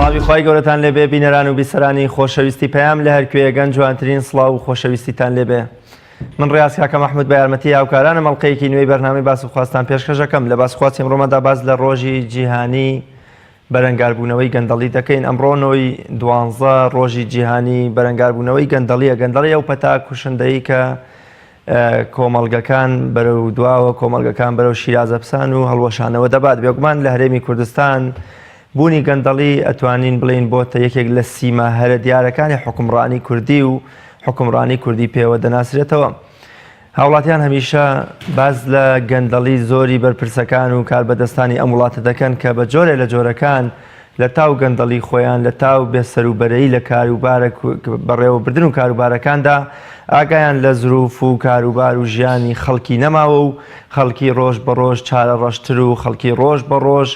سڵاوی خوای گەورەتان لێبێ بینەران و بیسەرانی خۆشەویستی پەیام لە هەرکوێیەگەن جوانترین سڵاو و خۆشەویستیتان لێبێ من ڕیاز کاکە مەحمود بە یارمەتی هاوکارانم ئەڵلقەیەکی نوێی بەرنامەی باس و خواستان پێشکەشەکەم لە باس خواستی ئەمڕۆماندا باس لە ڕۆژی جیهانی بەرەنگاربوونەوەی گەندەڵی دەکەین ئەمڕۆ نۆی دوانزە ڕۆژی جیهانی بەرەنگاربوونەوەی گەندەڵیە گەندەڵی ئەو پەتا کوشندەی کە کۆمەڵگەکان بەرەو دواوە کۆمەڵگەکان بەرەو شیرازەپسان و هەڵوەشانەوە دەبات بێگومان لە هەرێمی کوردستان بوونی گەندەڵی ئەتوانین بڵێین بۆتە یەکێک لە سیما هەرە دیارەکانی حکومڕانی کوردی و حکومڕانی کوردی پێوە دەناسرێتەوە. هاوڵاتیان هەمیشە باس لە گەندەڵی زۆری بەرپرسەکان و کاربەدەستانی ئەم وڵاتە دەکەن کە بە جۆرێ لە جۆرەکان لە تاو گەندەڵی خۆیان لە تاو بێسەروبەرەیی لە کاروبارە بەڕێوەبردن و کاروبارەکاندا ئاگایان لە زروف و کاروبار و ژیانی خەڵکی نەماوە و خەڵکی ڕۆژ بە ڕۆژ چارە ڕەشتر و خەڵکی ڕۆژ بە ڕۆژ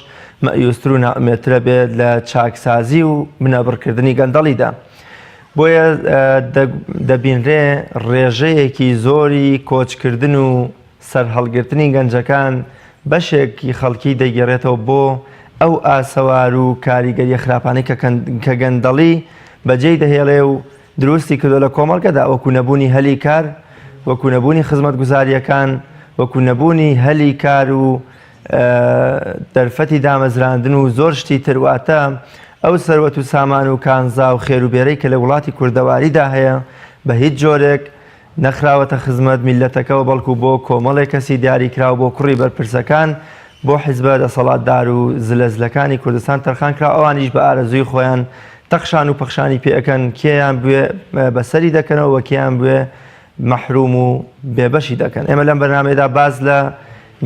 مەئیوستر و نائومێدترە بێت لە چاکسازی و بنەبڕکردنی گەندەڵیدا. بۆیە دەبینرێ ڕێژەیەکی زۆری کۆچکردن و سەرهەڵگرتنی گەنجەکان بەشێکی خەڵکی دەگێڕێتەوە بۆ ئەو ئاسەوار و کاریگەریە خراپانەی کە گەندەڵی بەجێی دەهێڵێ و دروستی کردوە لە کۆمەڵگەدا وەکو نەبوونی هەلی کار وەکو نەبوونی خزمەتگوزاریەکان وەکو نەبوونی هەلی کار و دەرفەتی دامەزراندن و زۆر شتی تر واتە ئەو سەروەت و سامان و کانزا و خێروبێرەی کە لە وڵاتی کوردەواریدا هەیە بە هیچ جۆرێک نەخراوەتە خزمەت میللەتەکەوە بەڵکو بۆ کۆمەڵێک کەسی دیاریکراو بۆ کوڕی بەرپرسەکان بۆ حیزبە دەسەڵاتدار و زلەزلەکانی کوردستان تەرخان کرا ئەوانیش بە ئارەزووی خۆیان تەخشان و پەخشانی پێ ئەکەن کێیان بوێ بەسەری دەکەنەوە و کێیان بوێ مەحروم و بێبەشی دەکەن ئێمە لەم بەرنامەیەدا باس لە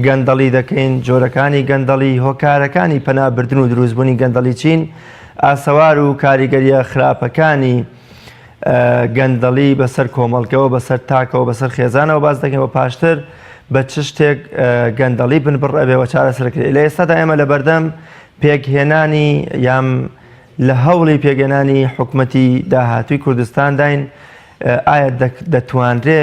گەندەڵی دەکەین جۆرەکانی گەندەڵی هۆکارەکانی پەنابردن و دروستبوونی گەندەڵی چین ئاسەوار و کاریگەریە خراپەکانی گەندەڵی بەسەر کۆمەڵگەوە بەسەر تاکەوە بەسەر خێزانەوە باس دەکەین و پاشتر بە چ شتێک گەندەڵی بنبڕ ئەبێ و چارەسەر کرێ لە ئێستادا ئێمە لە بەردەم پێکهێنانی یان لە هەوڵی پێکهێنانی حکومەتی داهاتووی کوردستانداین ئایا دەتوانرێ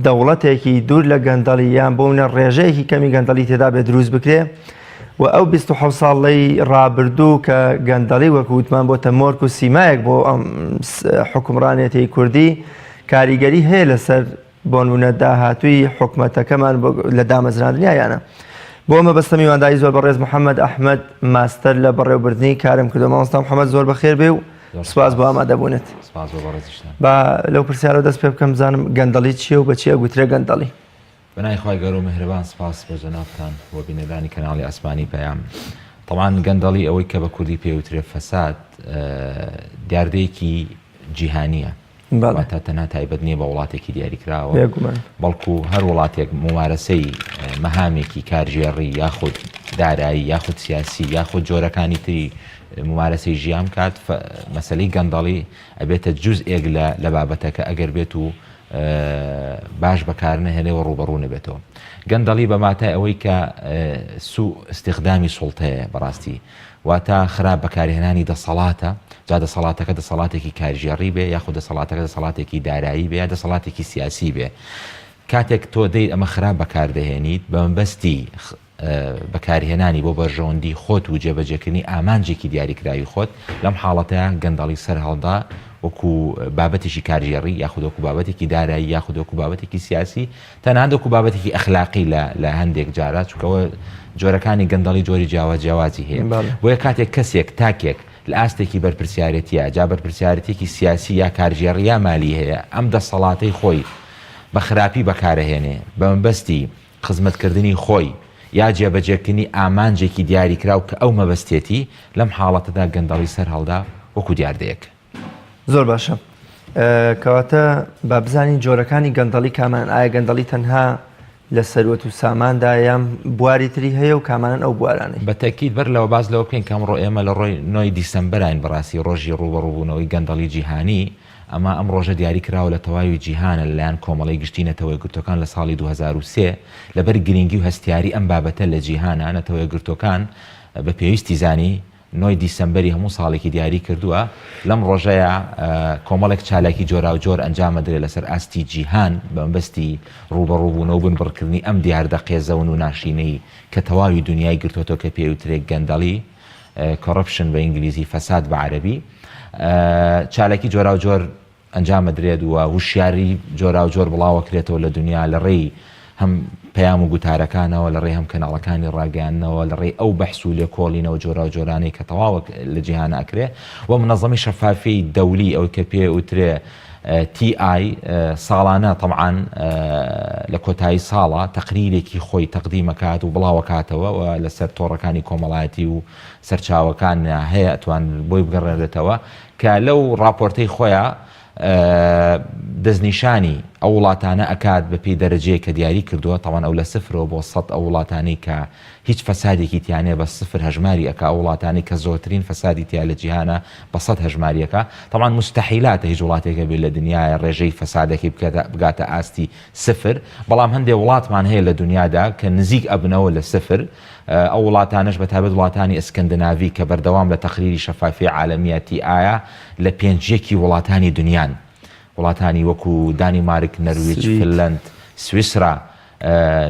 دەوڵەتێکی دوور لە گەندەڵی یان بۆ منە ڕێژەیەکی کەمی گەندەڵی تێدا بێ دروست بکرێ و ئەو 27 ساڵەی ڕابردوو کە گەندەڵی وەکو وتمان بۆتە مۆرک و سیمایەک بۆ ئەم حکومڕانێتی کوردی کاریگەری هەیە لەسەر بۆنمونە داهاتووی حکومەتەکەمان لە دامەزراندنیانە. بۆ مەبەستە میوانداری زۆر بەڕێز محەممەد ئەحمەد ماستەر لە بەڕێوبردنی کارم کردو مامۆستا محەممەد زۆر بەخێر بێ و سپاس بۆ ئامادەبوونت. سپاس بۆ بەڕێزیشتان. با لەو پرسیارەوە دەست پێ بکەم بزانم گەندەڵی چییە و بە چی ئەگوترێ گەندەڵی؟ بە ناوی خوای گەورە و میهرەبان سپاس بۆ جەنابتان و بینەرانی کەناڵی ئاسمانی پەیام. تەبعەن گەندەڵی ئەوەی کە بە کوردی پێی وترێ فەساد دیاردەیەکی جیهانییە. واتە تەنها تایبەت نییە بە وڵاتێکی دیاریکراوە بەڵکو هەر وڵاتێک ممارەسەی مەهامێکی کارگێڕی یاخود دارایی یاخود سیاسی یاخود جۆرەکانی تری ممارەسەی ژیان کات مەسلەی گەندەڵی ئەبێتە جزئێک لە لە بابەتەکە ئەگەر بێت و باش بەکار نەهێنێ و ڕوبەڕوو نەبێتەوە گەندەڵی بە ماتای ئەوەی کە سو استخدامی سوڵتەیە بەڕاستی واتە خراپ بەکارهێنانی دەسەڵاتە، جا دەسەڵاتەکە دەسەڵاتێکی کارگێڕی بێ یاخود دەسەڵاتەکە دەسەڵاتێکی دارایی بێ یا دەسەڵاتێکی سیاسی بێ. کاتێک تۆ دێیت ئەمە خراپ بەکاردەهێنیت بە مەبەستی بەکارهێنانی بۆ بەرژەوەندی خۆت و جێبەجێکردنی ئامانجێکی دیاریکراوی خۆت، لەم حاڵەتەیا گەندەڵی سەرهەڵدا وەکو بابەتێکی کارگێڕی یاخود وەکو بابەتێکی دارایی یاخود وەکو بابەتێکی سیاسی تەنانەت وەکو بابەتێکی ئەخلاقی لە لە هەندێک جارا چونکە ئەوە جۆرەکانی گەندەڵی جۆری جیاواز جیاوازی هەیە بۆیە کاتێک کەسێک تاکێک لە ئاستێکی بەرپرسیارێتیە جا بەرپرسیارێتێکی سیاسی یا کارگێڕی یا مالی هەیە ئەم دەسەڵاتەی خۆی بە خراپی بەکارەهێنێ بە مەبەستی خزمەتکردنی خۆی یا جێبەجێکردنی ئامانجێکی دیاریکراو کە ئەو مەبەستێتی لەم حاڵەتەدا گەندەڵی سەرهەڵدا وەکو دیاردەیەک. زۆر باشە کەواتە با بزانین جۆرەکانی گەندەڵی کامان ئایا گەندەڵی تەنها لە سەروەت و ساماندا یان بواری تری هەیە و کامانن ئەو بوارانەی؟ بە تەکید بەر لەوە باس لەوە بکەین کە ئەمڕۆ ئێمە لە ڕۆی نۆی دیسەمبەراین بەڕاستی ڕۆژی ڕووبەڕووبوونەوەی گەندەڵی جیهانی ئەمە ئەم ڕۆژە دیاری کراوە لە تەواوی جیهانە لەلایەن کۆمەڵەی گشتی نەتەوە یەکگرتووەکان لە ساڵی 2003 لەبەر گرینگی و هەستیاری ئەم بابەتە لە جیهانا نەتەوە یەکگرتووەکان بە پێویستی زانی نۆی دیسەمبەری هەموو ساڵێکی دیاری کردووە، لەم ڕۆژەیا کۆمەڵێک چالاکی جۆراوجۆر ئەنجام ئەدرێت لەسەر ئاستی جیهان بە مەبەستی ڕووبەڕووبوونەوە و بنبڕکردنی ئەم دیاردە قێزەون و ناشرینەی کە تەواوی دونیای گرتۆتەوە کە پێی وترێ گەندەڵی. Corruption بە ئینگلیزی، فەساد بە عەرەبی، چالاکی جۆراوجۆر ئەنجام ئەدرێت و وشیاری جۆراوجۆر بڵاوەکرێتەوە لە دونیا لە ڕێی هەم پەیام و گوتارەکانەوە، لە ڕێی هەم کەناڵەکانی ڕاگەیاندنەوە، لە ڕێی ئەو بەحس و لێکۆڵینەوە جۆراوجۆرانەی کە تەواوە لە جیهانا ئەکرێ و منەزەمەی شەفافیەی دەولی ئەوەی کە پێ ئوترێ TI ساڵانە تەبعەن لە کۆتایی ساڵا تەقریرێکی خۆی تەقدیم ئەکات و بڵاوەکاتەوە و لەسەر تۆڕەکانی کۆمەڵایەتی و سەرچاوەکان هەیە ئەتوان بۆی بگەڕێنرێتەوە کە لەو ڕاپۆرتەی خۆیا دەستنیشانی ئەو وڵاتانە ئەکات بە پێی دەرەجەیەک کە دیاری کردووە تەوان ئەو لە سفرەوە بۆ سەد ئەو وڵاتانەی کە هیچ فەسادێکی تیا نیە بە سفر هەژماری ئەکا ئەو وڵاتانەی کە زۆرترین فەسادی تیا لە جیهانە بە سەد هەژماری ئەکا تەبعەن موستەحیلاتە هیچ وڵاتێک هەبێ لە دنیایە ڕێژەی فەسادەکەی بکاتە بگاتە ئاستی سفر بەڵام هەندێ وڵاتمان هەیە لە دنیادا کە نزیک ئەبنەوە لە سفر ئەو وڵاتانەش بە تایبەت وڵاتانی ئەسکەندناڤی کە بەردەوام لە تەقریری شەفافیە عالەمیە تیایە لە پێنج یەکی وڵاتانی دنیان وڵاتانی وەکو دانیمارک نەرویج فنلەند سویسرا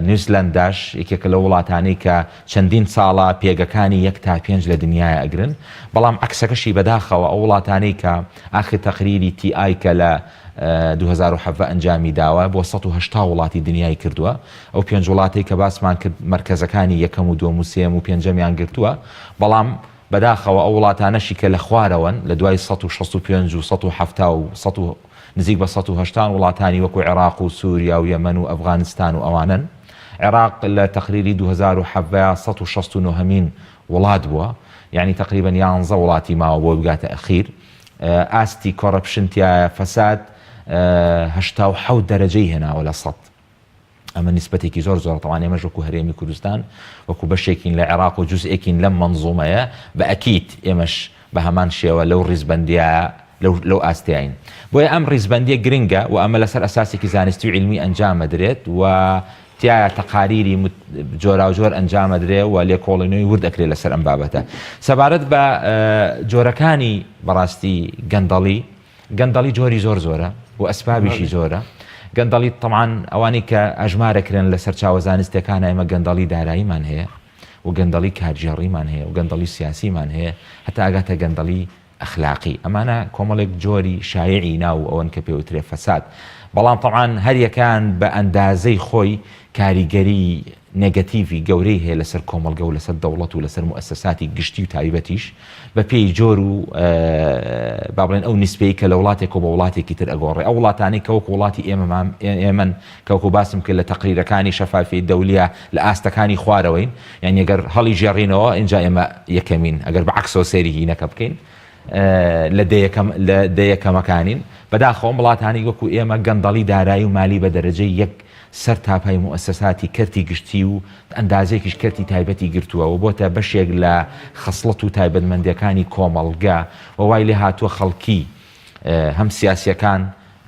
نیوزلەنداش یەکێکە لەو وڵاتانەی کە چەندین ساڵە پێگەکانی یەک تا پێنج لە دنیایا ئەگرن، بەڵام عەکسەکەشی بەداخەوە ئەو وڵاتانەی کە ئاخر تەقریری TI کە لە 2017 ئەنجامی داوە بۆ 180 وڵاتی دنیای کردووە ئەو پێنج وڵاتەی کە باسمان کرد مەرکەزەکانی یەکەم و دووەم و سێیەم و پێنجەمیان گرتووە بەڵام بەداخەوە ئەو وڵاتانەشی کە لە خوارەوەن لە دوای 165 و 170 و 100 نزیک بە 180 وڵاتانی وەکو عێراق و سوریا و یەمەن و ئەفغانستان و ئەوانەن. عێراق لە تەقریری 2017 169 هەمین وڵات بووە یانی تەقریبەن یانزە وڵاتی ماوە بۆی بگاتە ئەخیر. ئاستی corruption تیایە فەساد 87 دەرەجەی هێناوە لە سەد. ئەمە نیسبەتێکی زۆر زۆرە تەوان ئێمەش وەکو هەرێمی کوردستان وەکو بەشێکین لە عێراق و جزئێکین لەم مەنزومەیە بە ئەکید ئێمەش بە هەمان شێوە لەو ڕیزبەندیە لەو ئاستەین بۆیە ئەم ڕیزبەندیە گرنگە و ئەمە لەسەر ئەساسێکی زانستی و عیلمی ئەنجامەدرێت و تیایا تەقاریری جۆراوجۆر ئەنجامەدرێ و لێکۆڵینەوەی ورد ئەکرێت لەسەر ئەم بابەتە سەبارەت بە جۆرەکانی بەڕاستی گەندەڵی گەندەڵی جۆری زۆر زۆرە و ئەسبابیشی زۆرە. گەندەڵی تەبعەن ئەوانەی کە ئەژمارەکرێن لە سەرچاوە زانستیەکانا ئێمە گەندەڵی داراییمان هەیە و گەندەڵی کارگێڕیمان هەیە و گەندەڵی سیاسیمان هەیە هەتا ئەگاتە گەندەڵی ئەخلاقی ئەمانە کۆمەڵێک جۆری شایعی ناو ئەوەن کە پێوترێ فەساد بەڵام تەبعەن هەریەکەیان بە ئەندازەی خۆی کاریگەری نێگەتیڤی گەورەی هەیە لەسەر کۆمەڵگە و لەسەر دەوڵەت و لەسەر موئەسەساتی گشتی و تایبەتیش بە پێی جۆر و با بڵێن ئەو نیسبەی کە لە وڵاتێکەوە بە وڵاتێکی تر ئەگۆڕێ ئەو وڵاتانەی کە وەکو وڵاتی ئێمەمان ئێمەن کە وەکو باسم کرد لە تەقریرەکانی شەفافیەی دەولیە لە ئاستەکانی خوارەوەین یانی ئەگەر هەڵی ژێڕینەوە ئینجا ئێمە یەکەمین ئەگەر بە عەکسەوە سەیری هینەکە بکەین لە دەیەکەم لە دەیەکەمەکانین بەداخەوە ئەم وڵاتانەی وەکو ئێمە گەندەڵی دارایی و مالی بە دەرەجەی یەک سەر تاپای موئەسەساتی کەرتی گشتی و ئەندازەیەکیش کەرتی تایبەتی گرتووە و بۆتە بەشێک لە خەسڵەت و تایبەتمەندیەکانی کۆمەڵگە و وای لێ هاتووە خەڵکی هەم سیاسیەکان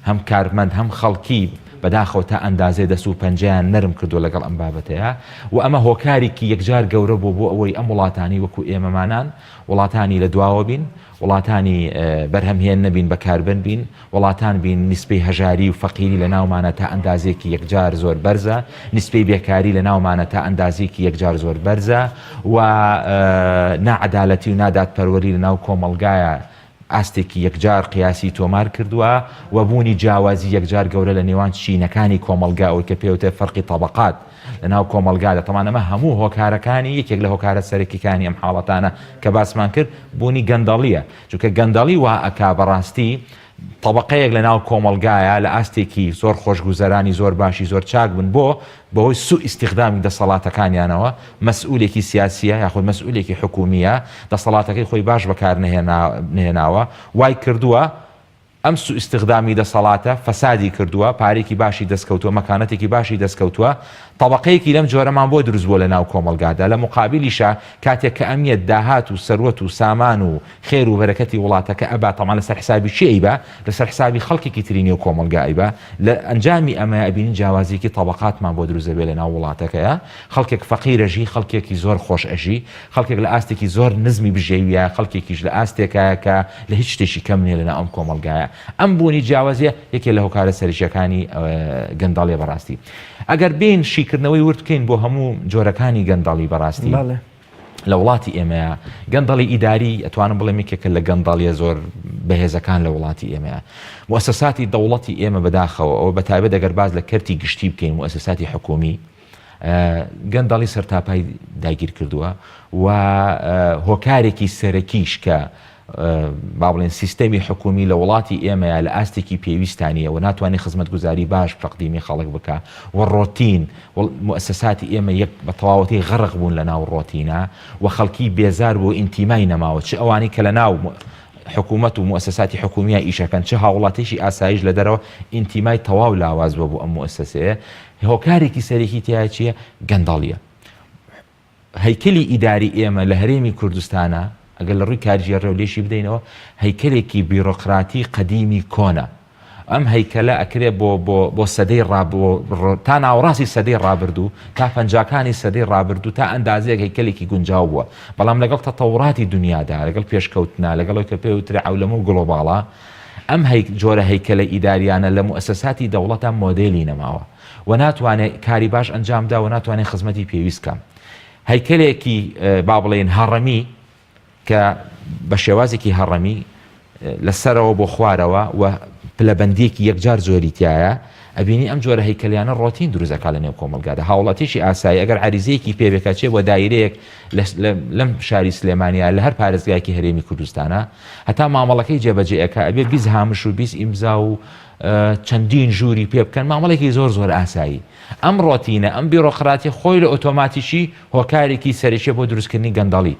هەم کارمەند هەم خەڵکی بەداخەوە تا ئەندازەی دەست و پەنجەیان نەرم کردووە لەگەڵ ئەم بابەتەیا و ئەمە هۆکاریکی یەکجار گەورە بووە بۆ ئەوەی ئەم وڵاتانەی وەکو ئێمەمانان وڵاتانی لە دواوە بین وڵاتانی بەرهەمهێن نەبین بە کاربەند بین وڵاتان بین نیسبەی هەژاری و فەقیری لە ناومانە تا ئەندازەیەکی یەکجار زۆر بەرزە نیسبەی بێکاری لە ناومانە تا ئەندازەیەکی یەکجار زۆر بەرزە و ناعەدالەتی و نادادپەروەری لە ناو کۆمەڵگایە ئاستێکی یەکجار قیاسی تۆمار کردووە و بوونی جیاوازی یەکجار گەورە لە نێوان چینەکانی کۆمەڵگا ئەوەی کە پێوترێت فەرقی تەبەقات لە ناو کۆمەڵگادا تەبعەن ئەمە هەموو هۆکارەکانی یەکێک لە هۆکارە سەرەکیەکانی ئەم حاڵەتانە کە باسمان کرد بوونی گەندەڵیە چونکە گەندەڵی وا ئەکا بەڕاستی تەبەقەیەک لە ناو کۆمەڵگایە لە ئاستێکی زۆر خۆشگوزەرانی زۆر باشی زۆر چاک بن بۆ بەهۆی سوء ئیستیخدامی دەسەڵاتەکانیانەوە مەسئولێکی سیاسیە یاخود مەسئولێکی حکومیە دەسەڵاتەکەی خۆی باش بەکار نەهێناوە وای کردووە ئەم سوء ئیستیخدامی دەسەڵاتە فەسادی کردووە پارێکی باشی دەستکەوتووە مەکانەتێکی باشی دەستکەوتووە تەبەقەیەکی لەم جۆرەمان بۆ دروست بووە لە ناو کۆمەڵگادا لە موقابیلیشا کاتێک کە ئەمیەت داهات و سەروەت و سامان و خێر و بەرەکەتی وڵاتەکە ئەبا تەبعەن لەسەر حسابی کێ ئەیبا؟ لەسەر حسابی خەڵکێکی تری نێو کۆمەڵگا ئەیبا، لە ئەنجامی ئەمەیا ئەبینین جیاوازیەکی تەبەقاتمان بۆ دروست دەبێ لەناو وڵاتەکەیا، خەڵکێک فەقیر ئەژی، خەڵکێکی زۆر خۆش ئەژی، خەڵکێک لە ئاستێکی زۆر نزمی بژێویایە، خەڵکێکیش لە ئاستێکایە کە لە هیچ شتێکی کەم نیە لەناو ئەم کۆمەڵگایە. ئەم بوونی جیاوازیە یەکێ لە هۆکارە سەرەکیەکانی گەندەڵیە بەڕاستی. ئەگەر بێین شیکردنەوەی ورد بکەین بۆ هەموو جۆرەکانی گەندەڵی بەڕاستی. بەڵێ. لە وڵاتی ئێمەیە گەندەڵی ئیداری ئەتوانم بڵێم یەکێکە لە گەندەڵیە زۆر بەهێزەکان لە وڵاتی ئێمەیە موسساتی دەوڵەتی ئێمە بەداخەوە ئەوە بە تایبەت ئەگەر باز لە کەرتی گشتی بکەین موسساتی حکومی گەندەڵی سەرتاپای داگیر کردووە و هۆکارێکی سەرەکیش کە با بڵێن سیستەمی حکومی لە وڵاتی ئێمەیە لە ئاستێکی پێویستا نییە و ناتوانێت خزمەتگوزاری باش تەقدیمی خەڵک بکا و ڕۆتین موئەسەساتی ئێمە یەک بە تەواوەتی غەرق بوون لە ناو ڕۆتینە و خەڵکی بێزار بوو ئینتیمای نەماوە چ ئەوانەی کە لە ناو حکوومەت و موئەسەساتی حکومیە ئیشەکەن چ هاوڵاتیی ئاسایش لە دەرەوە ئینتیمای تەواو لاواز بووە بۆ ئەم موئەسەسەیە هۆکارێکی سەرەکی تیا چییە گەندەڵیە هەیکەلی ئیداری ئێمە لە هەرێمی کوردستانا ئەگەر لە ڕووی کارگێڕیەوە لێشی بدەینەوە هەیکەلێکی بیرۆقراتی قەدیمی کۆنە. ئەم هەیکەلە ئەکرێ بۆ بۆ بۆ سەدەی ڕاب تا ناوەڕاستی سەدەی ڕابردوو تا پەنجاکانی سەدەی ڕابردوو تا ئەندازەیەک هەیکەلێکی گونجاو بووە بەڵام لەگەڵ تەتەوڕاتی دنیادا لەگەڵ پێشکەوتنا لەگەڵ ئەوەی کە پێ وترێ عەولەمە و گڵۆباڵە ئەم هەیک جۆرە هەیکەلە ئیداریانە لە موئەسەساتی دەوڵەتا مۆدێلی نەماوە. و ناتوانێ کاری باش ئەنجام بدا و ناتوانێ خزمەتی پێویست بکا. هەیکەلێکی با بڵێین هەڕەمی کە بە شێوازێکی هەڕەمی لە سەرەوە بۆ خوارەوە و پلەبەندیەکی یەکجار زۆری تایە ئەبینی ئەم جۆرە هەیکەلیانە ڕۆتین دروست ئەکا لە نێو کۆمەڵگادا هاوڵاتیەکی ئاسایی ئەگەر عەریزەیەکی پێ بێ کە چێ بۆ دایرەیەک لەم شاری سلێمانیا لە هەر پارێزگایەکی هەرێمی کوردستانە هەتا مامەڵەکەی جێبەجێ ئەکا ئەبێ 20 هامش و 20 ئیمزا و چەندین ژووری پێ بکەن مامەڵێکی زۆر زۆر ئاسایی ئەم ڕۆتینە ئەم بیرۆقراتیە خۆی لە ئۆتۆماتیکی هۆکارێکی سەرەکیە بۆ دروستکردنی گەندەڵی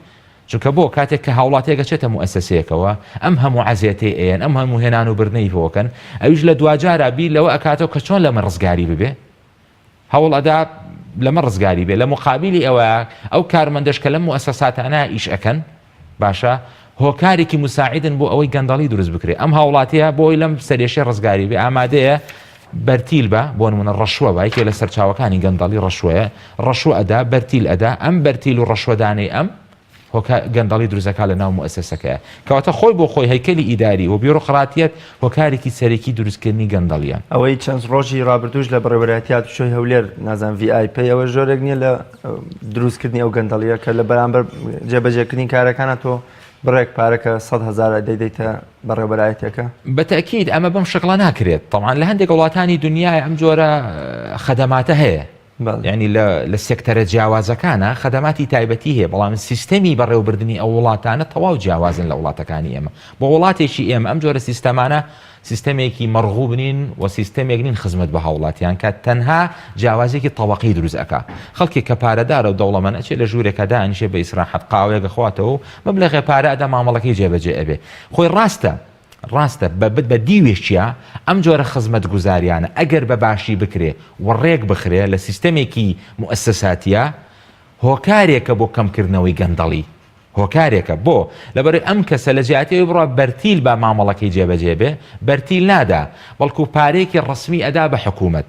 چونکە بۆ کاتێک کە هاوڵاتیەک ئەچێتە موئەسەسەیەکەوە ئەم هەموو عەزێتەی ئەیەن ئەم هەموو هێنان و بردنەی پێوەکەن ئەویش لە دواجارا بیر لەوە ئەکاتەوە کە چۆن لەمە ڕزگاری ببێ هەوڵ ئەدا لەمە ڕزگاری بێ لە مقابلی ئەوە ئەو کارمەندەش کە لەم موئەسەساتانە ئیش ئەکەن باشە هۆکارێکی مساعدن بۆ ئەوەی گەندەڵی دروست بکرێ ئەم هاوڵاتیە بۆی لەم سەرێشێ ڕزگاری بێ ئامادەیە بەرتیل بە بۆ نمونە ڕەشوە بە یەکێ لە سەرچاوەکانی گەندەڵی ڕەشوەیە ڕەشوە ئەدا بەرتیل ئەدا ئەم بەرتیل و ڕەشوەدانەی ئەم هۆکار گەندەڵی دروست دەکات لە ناو موئەسەسەکەیا. کەواتە خۆی بۆ خۆی هەیکەلی ئیداری و بیرۆقراتیەت هۆکارێکی سەرەکی دروستکردنی گەندەڵیە. ئەوەی چەند ڕۆژی ڕابردووش لە بەڕێوەبەرایەتی هاتوچۆی هەولێر نازانم ڤی ئای پی ئەوە جۆرێک نییە لە دروستکردنی ئەو گەندەڵیە کە لە بەرامبەر جێبەجێکردنی کارەکانە تۆ بڕێک پارە کە 100 هەزار دەیدەیتە بەڕێوەبەرایەتیەکە؟ بە تەئکید ئەمە بەم شکڵە ناکرێت. تەبعەن لە هەندێک وڵاتانی دنیای ئەم جۆرە خەدەماتە هەیە. یانی لە سێکتەرە جیاوازەکانە خەدەماتی تایبەتی هەیە بەڵام سیستەمی بەڕێوەبردنی ئەو وڵاتانە تەواو جیاوازن لە وڵاتەکانی ئێمە بۆ وڵاتێکی ئێمە ئەم جۆرە سیستەمانە سیستەمێکی مەرغوب نین و سیستەمێک نین خزمەت بە هاوڵاتیان کات تەنها جیاوازێکی تەبەقی دروست ئەکا خەڵکێک کە پارەدارە و دەوڵەمەند ئەچێ لە ژوورێکا دانیشێ بە ئیسراحەت قاوەیەک ئەخواتەوە و مەبلەغێ پارە ئەدا مامەڵەکەی جێبەجێ ئەبێ خۆی ڕاستە ڕاستە بە بە دیوێکیا ئەم جۆرە خزمەتگوزاریانە ئەگەر بە باشی بکرێ و ڕێک بخرێ لە سیستەمێکی موئەسەساتیا هۆکارێکە بۆ کەمکردنەوەی گەندەڵی هۆکارێکە بۆ لەبەرئ ئەم کەسە لە جیاتی ئەوەی بڕوا بەرتیل با مامەڵەکەی جێبەجێ بێ بەرتیل نادا بەڵکو پارەیەکی ڕەسمی ئەدا بە حکوومەت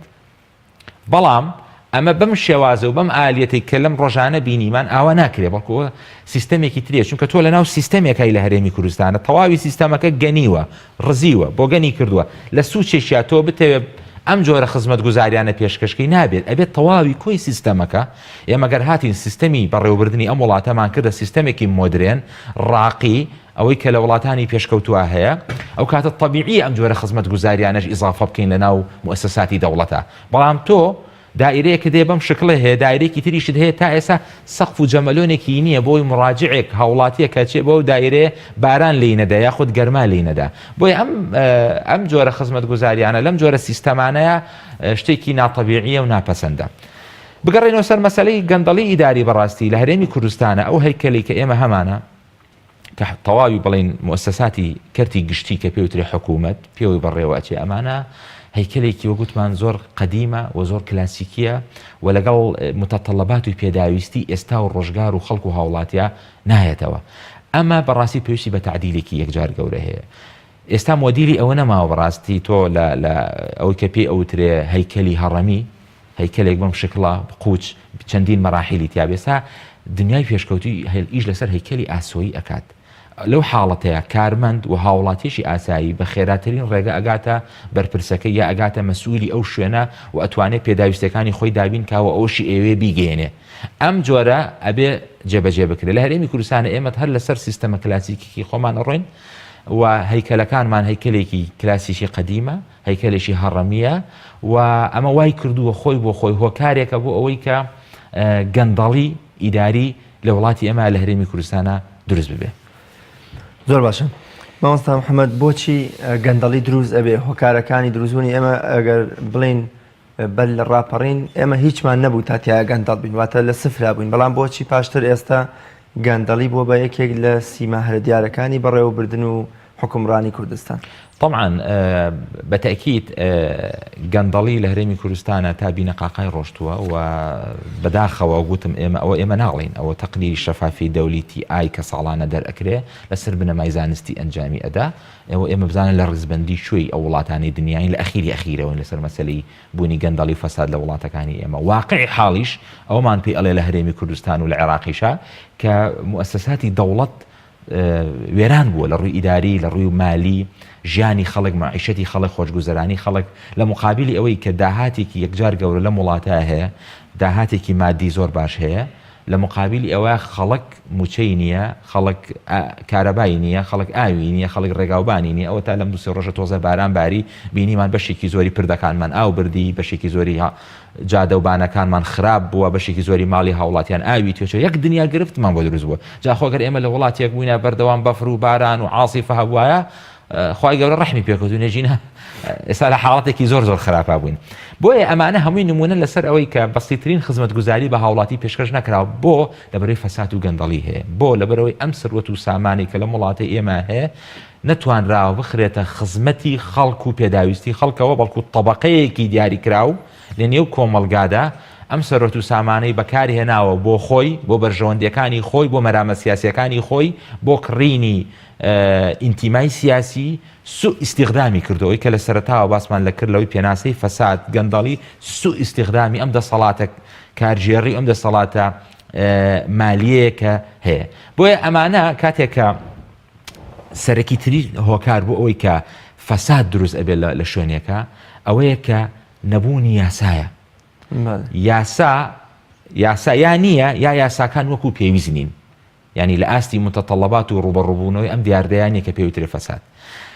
بەڵام ئەمە بەم شێوازە و بەم ئالیەتەی کە لەم ڕۆژانە بینیمان ئاوا ناکرێ بەڵکو سیستەمێکی ترە چونکە تۆ لەناو سیستەمێکای لە هەرێمی کوردستانە تەواوی سیستەمەکە گەنیوە ڕزیوە بۆگەنی کردووە لە سوچێکیا تۆ بتەوێت ئەم جۆرە خزمەتگوزاریانە پێشکەشکەی نابێت ئەبێت تەواوی کۆی سیستەمەکە ئێمە گەر هاتین سیستەمی بەڕێوەبردنی ئەم وڵاتەمان کردە سیستەمێکی مۆدرێن ڕاقی ئەوەی کە لە وڵاتانی پێشکەوتووا هەیە، ئەو کاتە تەبیعیە ئەم جۆرە خزمەتگوزاریانەش ئیزافە بکەین لە ناو موئەسەساتی دەوڵەتا. بەڵام تۆ دائیرەیەکت هەیە بەم شکڵە هەیە، دائیرەیەکی تریشت هەیە تا ئێستا سەقف و جەمەلۆنێکی نییە بۆی مڕاجعێک، هاوڵاتیەک کە ئەچێ بۆ ئەو دائیرەیە باران لێی نەدا یاخود گەرما لێی نەدا. بۆیە ئەم ئەم جۆرە خزمەتگوزاریانە لەم جۆرە سیستەمانەیە شتێکی ناتەبیعیە و ناپەسەندە. بگەڕێینەوە سەر مەسەلەی گەندەڵی ئیداری بەڕاستی لە هەرێمی کوردستانە ئەو هەیکەلەی کە ئێمە هەمانە، کە تەواوی بڵێین موئەسەساتی کەرتی گشتی کە پێوترێ حکوومەت پێوەی بەڕێوە ئەچێ ئەمانە هەیکەلێکی وەک وتمان زۆر قەدیمە و زۆر کلاسیکیە و لەگەڵ متطلبات و پێداویستی ئێستا و ڕۆژگار و خەڵک و هاوڵاتیا نایەتەوە ئەمە بەڕاستی پێویستی بە تەعدیلێکی یەکجار گەورە هەیە ئێستا مۆدیلی ئەوە نەماوە بەڕاستی تۆ لە لە ئەوەی کە پێی ئەوترێ هەیکەلی هەڕەمی هەیکەلێک بەم شکڵە قوچ چەندین مەراحیلی تیا بێ ئێستا دنیای پێشکەوتووی ئیش لەسەر هەیکەلی ئاسۆیی ئەکات. لەو حاڵەتەیا کارمەند و هاوڵاتیەکی ئاسایی بە خێراترین ڕێگە ئەگاتە بەرپرسەکەی یا ئەگاتە مەسئولی ئەو شوێنە و ئەتوانێ پێداویستیەکانی خۆی دابین کا و ئەوەشی ئەیەوێ بیگەیەنێ. ئەم جۆرە ئەبێ جێبەجێ بکرێ. لە هەرێمی کوردستان ئێمە هەر لەسەر سیستەمە کلاسیکیی خۆمان ئەڕۆین و هەیکەلەکانمان هەیکەلێکی کلاسیکی قەدیمە، هەیکەلێکی هەڕەمییە و ئەمە وای کردووە خۆی بۆ خۆی هۆکارێکە بۆ ئەوەی کە گەندەڵی ئیداری لە وڵاتی ئێمە لە هەرێمی کوردستانا دروست ببێ. زۆر باشە مامۆستا محەممەد بۆچی گەندەڵی دروست ئەبێ هۆکارەکانی دروستبوونی ئێمە ئەگەر بڵین بەر لە ڕاپەڕین ئێمە هیچمان نەبوو تا تیا گەندەڵ بین واتە لە سفرا بووین بەڵام بۆچی پاشتر ئێستا گەندەڵی بووە بە یەکێک لە سیما هەرە دیارەکانی بەڕێوەبردن و حوکمڕانی کوردستان؟ تەبعەن بە تەئکید گەندەڵی لە هەرێمی کوردستانە تا بینەقاقای ڕۆشتووە و بەداخەوە گوتم ئێمە ئەوە ئێمە ناڵێین ئەوە تەقریری شەفافی دەولی تی ئای کە ساڵانە دەرئەکرێ لەسەر بنەمای زانستی ئەنجامی ئەدا ئێوە ئێمە بزانن لە ڕیزبەندی کوێی ئەو وڵاتانەی دنیاین لە ئەخیری ئەخیرەوەین لەسەر مەسەلەی بوونی گەندەڵی و فەساد لە وڵاتەکانی ئێمە واقعی حاڵیش ئەوەمان پێ ئەڵێ لە هەرێمی کوردستان و لە عێراقیشا کە موئەسەساتی دەوڵەت وێران بووە لە ڕووی ئیداری، لە ڕووی مالی، ژیانی خەڵک، مەعیشەتی خەڵک، خۆشگوزەرانی خەڵک، لە موقابیلی ئەوەی کە داهاتێکی یەکجار گەورە لەم وڵاتە هەیە، داهاتێکی مادی زۆر باش هەیە، لە موقابیلی ئەوە خەڵک مووچەی نییە، خەڵک کارەبای نییە، خەڵک ئاوی نییە، خەڵک ڕێگاوبانی نییە، ئەوەتا لەم دوو سێ ڕۆژە تۆزە باران باری، بینیمان بەشێکی زۆری پردەکانمان ئاو بردی، بەشێکی زۆری جادە و بانەکانمان خراپ بووە، بەشێکی زۆری ماڵی هاوڵاتیان ئاوی تێچووە، یەک دنیا گرفتمان بۆ دروست بووە. جا خۆ گەر ئێمە لە وڵاتێک بووینە بەردەوام بەفر و باران و عاسیفە هەبوایە، خوای گەورە ڕەحمی پێکردووین ئەگینا ئێستا لە حاڵەتێکی زۆر زۆر خراپا بووین. بۆیە ئەمانە هەمووی نموونەن لەسەر ئەوەی کە بەسیترین خزمەتگوزاری بە هاوڵاتی پێشکەش نەکراوە. بۆ؟ لەبەرئەوەی فەساد و گەندەڵی هەیە. بۆ؟ لەبەرئەوەی ئەم سەروەت و سامانەی کە لەم وڵاتەی ئێمە هەیە نەتوانراوە بخرێتە خزمەتی خەڵک و پێداویستی خەڵکەوە، بەڵکو تەبەقەیەکی دیاریکراو لە نێو کۆمەڵگادا ئەم سەروەت و سامانەی بەکارهێناوە بۆ خۆی، بۆ بەرژەوەندییەکانی خۆی، بۆ مەرامە سیاسییەکانی خۆی، بۆ کڕینی ئینتیمای سیاسی، سوء ئیستیخدامی کردووە، ئەوەی کە لە سەرەتاوە باسمان لە کرد لەوەی پێناسەی فەساد، گەندەڵی، سوء ئیستیخدامی ئەم دەسەڵاتە کارگێڕی و ئەم دەسەڵاتە مالیەیە کە هەیە. بۆیە ئەمانە کاتێک کە سەرەکی ترین هۆکار بۆ ئەوەی کە فەساد دروست ئەبێت لە شوێنێکە ئەوەیە کە نەبوونی یاسایە یاسا یاسا یا نییە یا یاساکان وەکو پێویست نین ینی لە ئاستی متطلبات و ڕوبەڕوبوونەوەی ئەم دیاردەیان نیە کە پێوترێ فەساد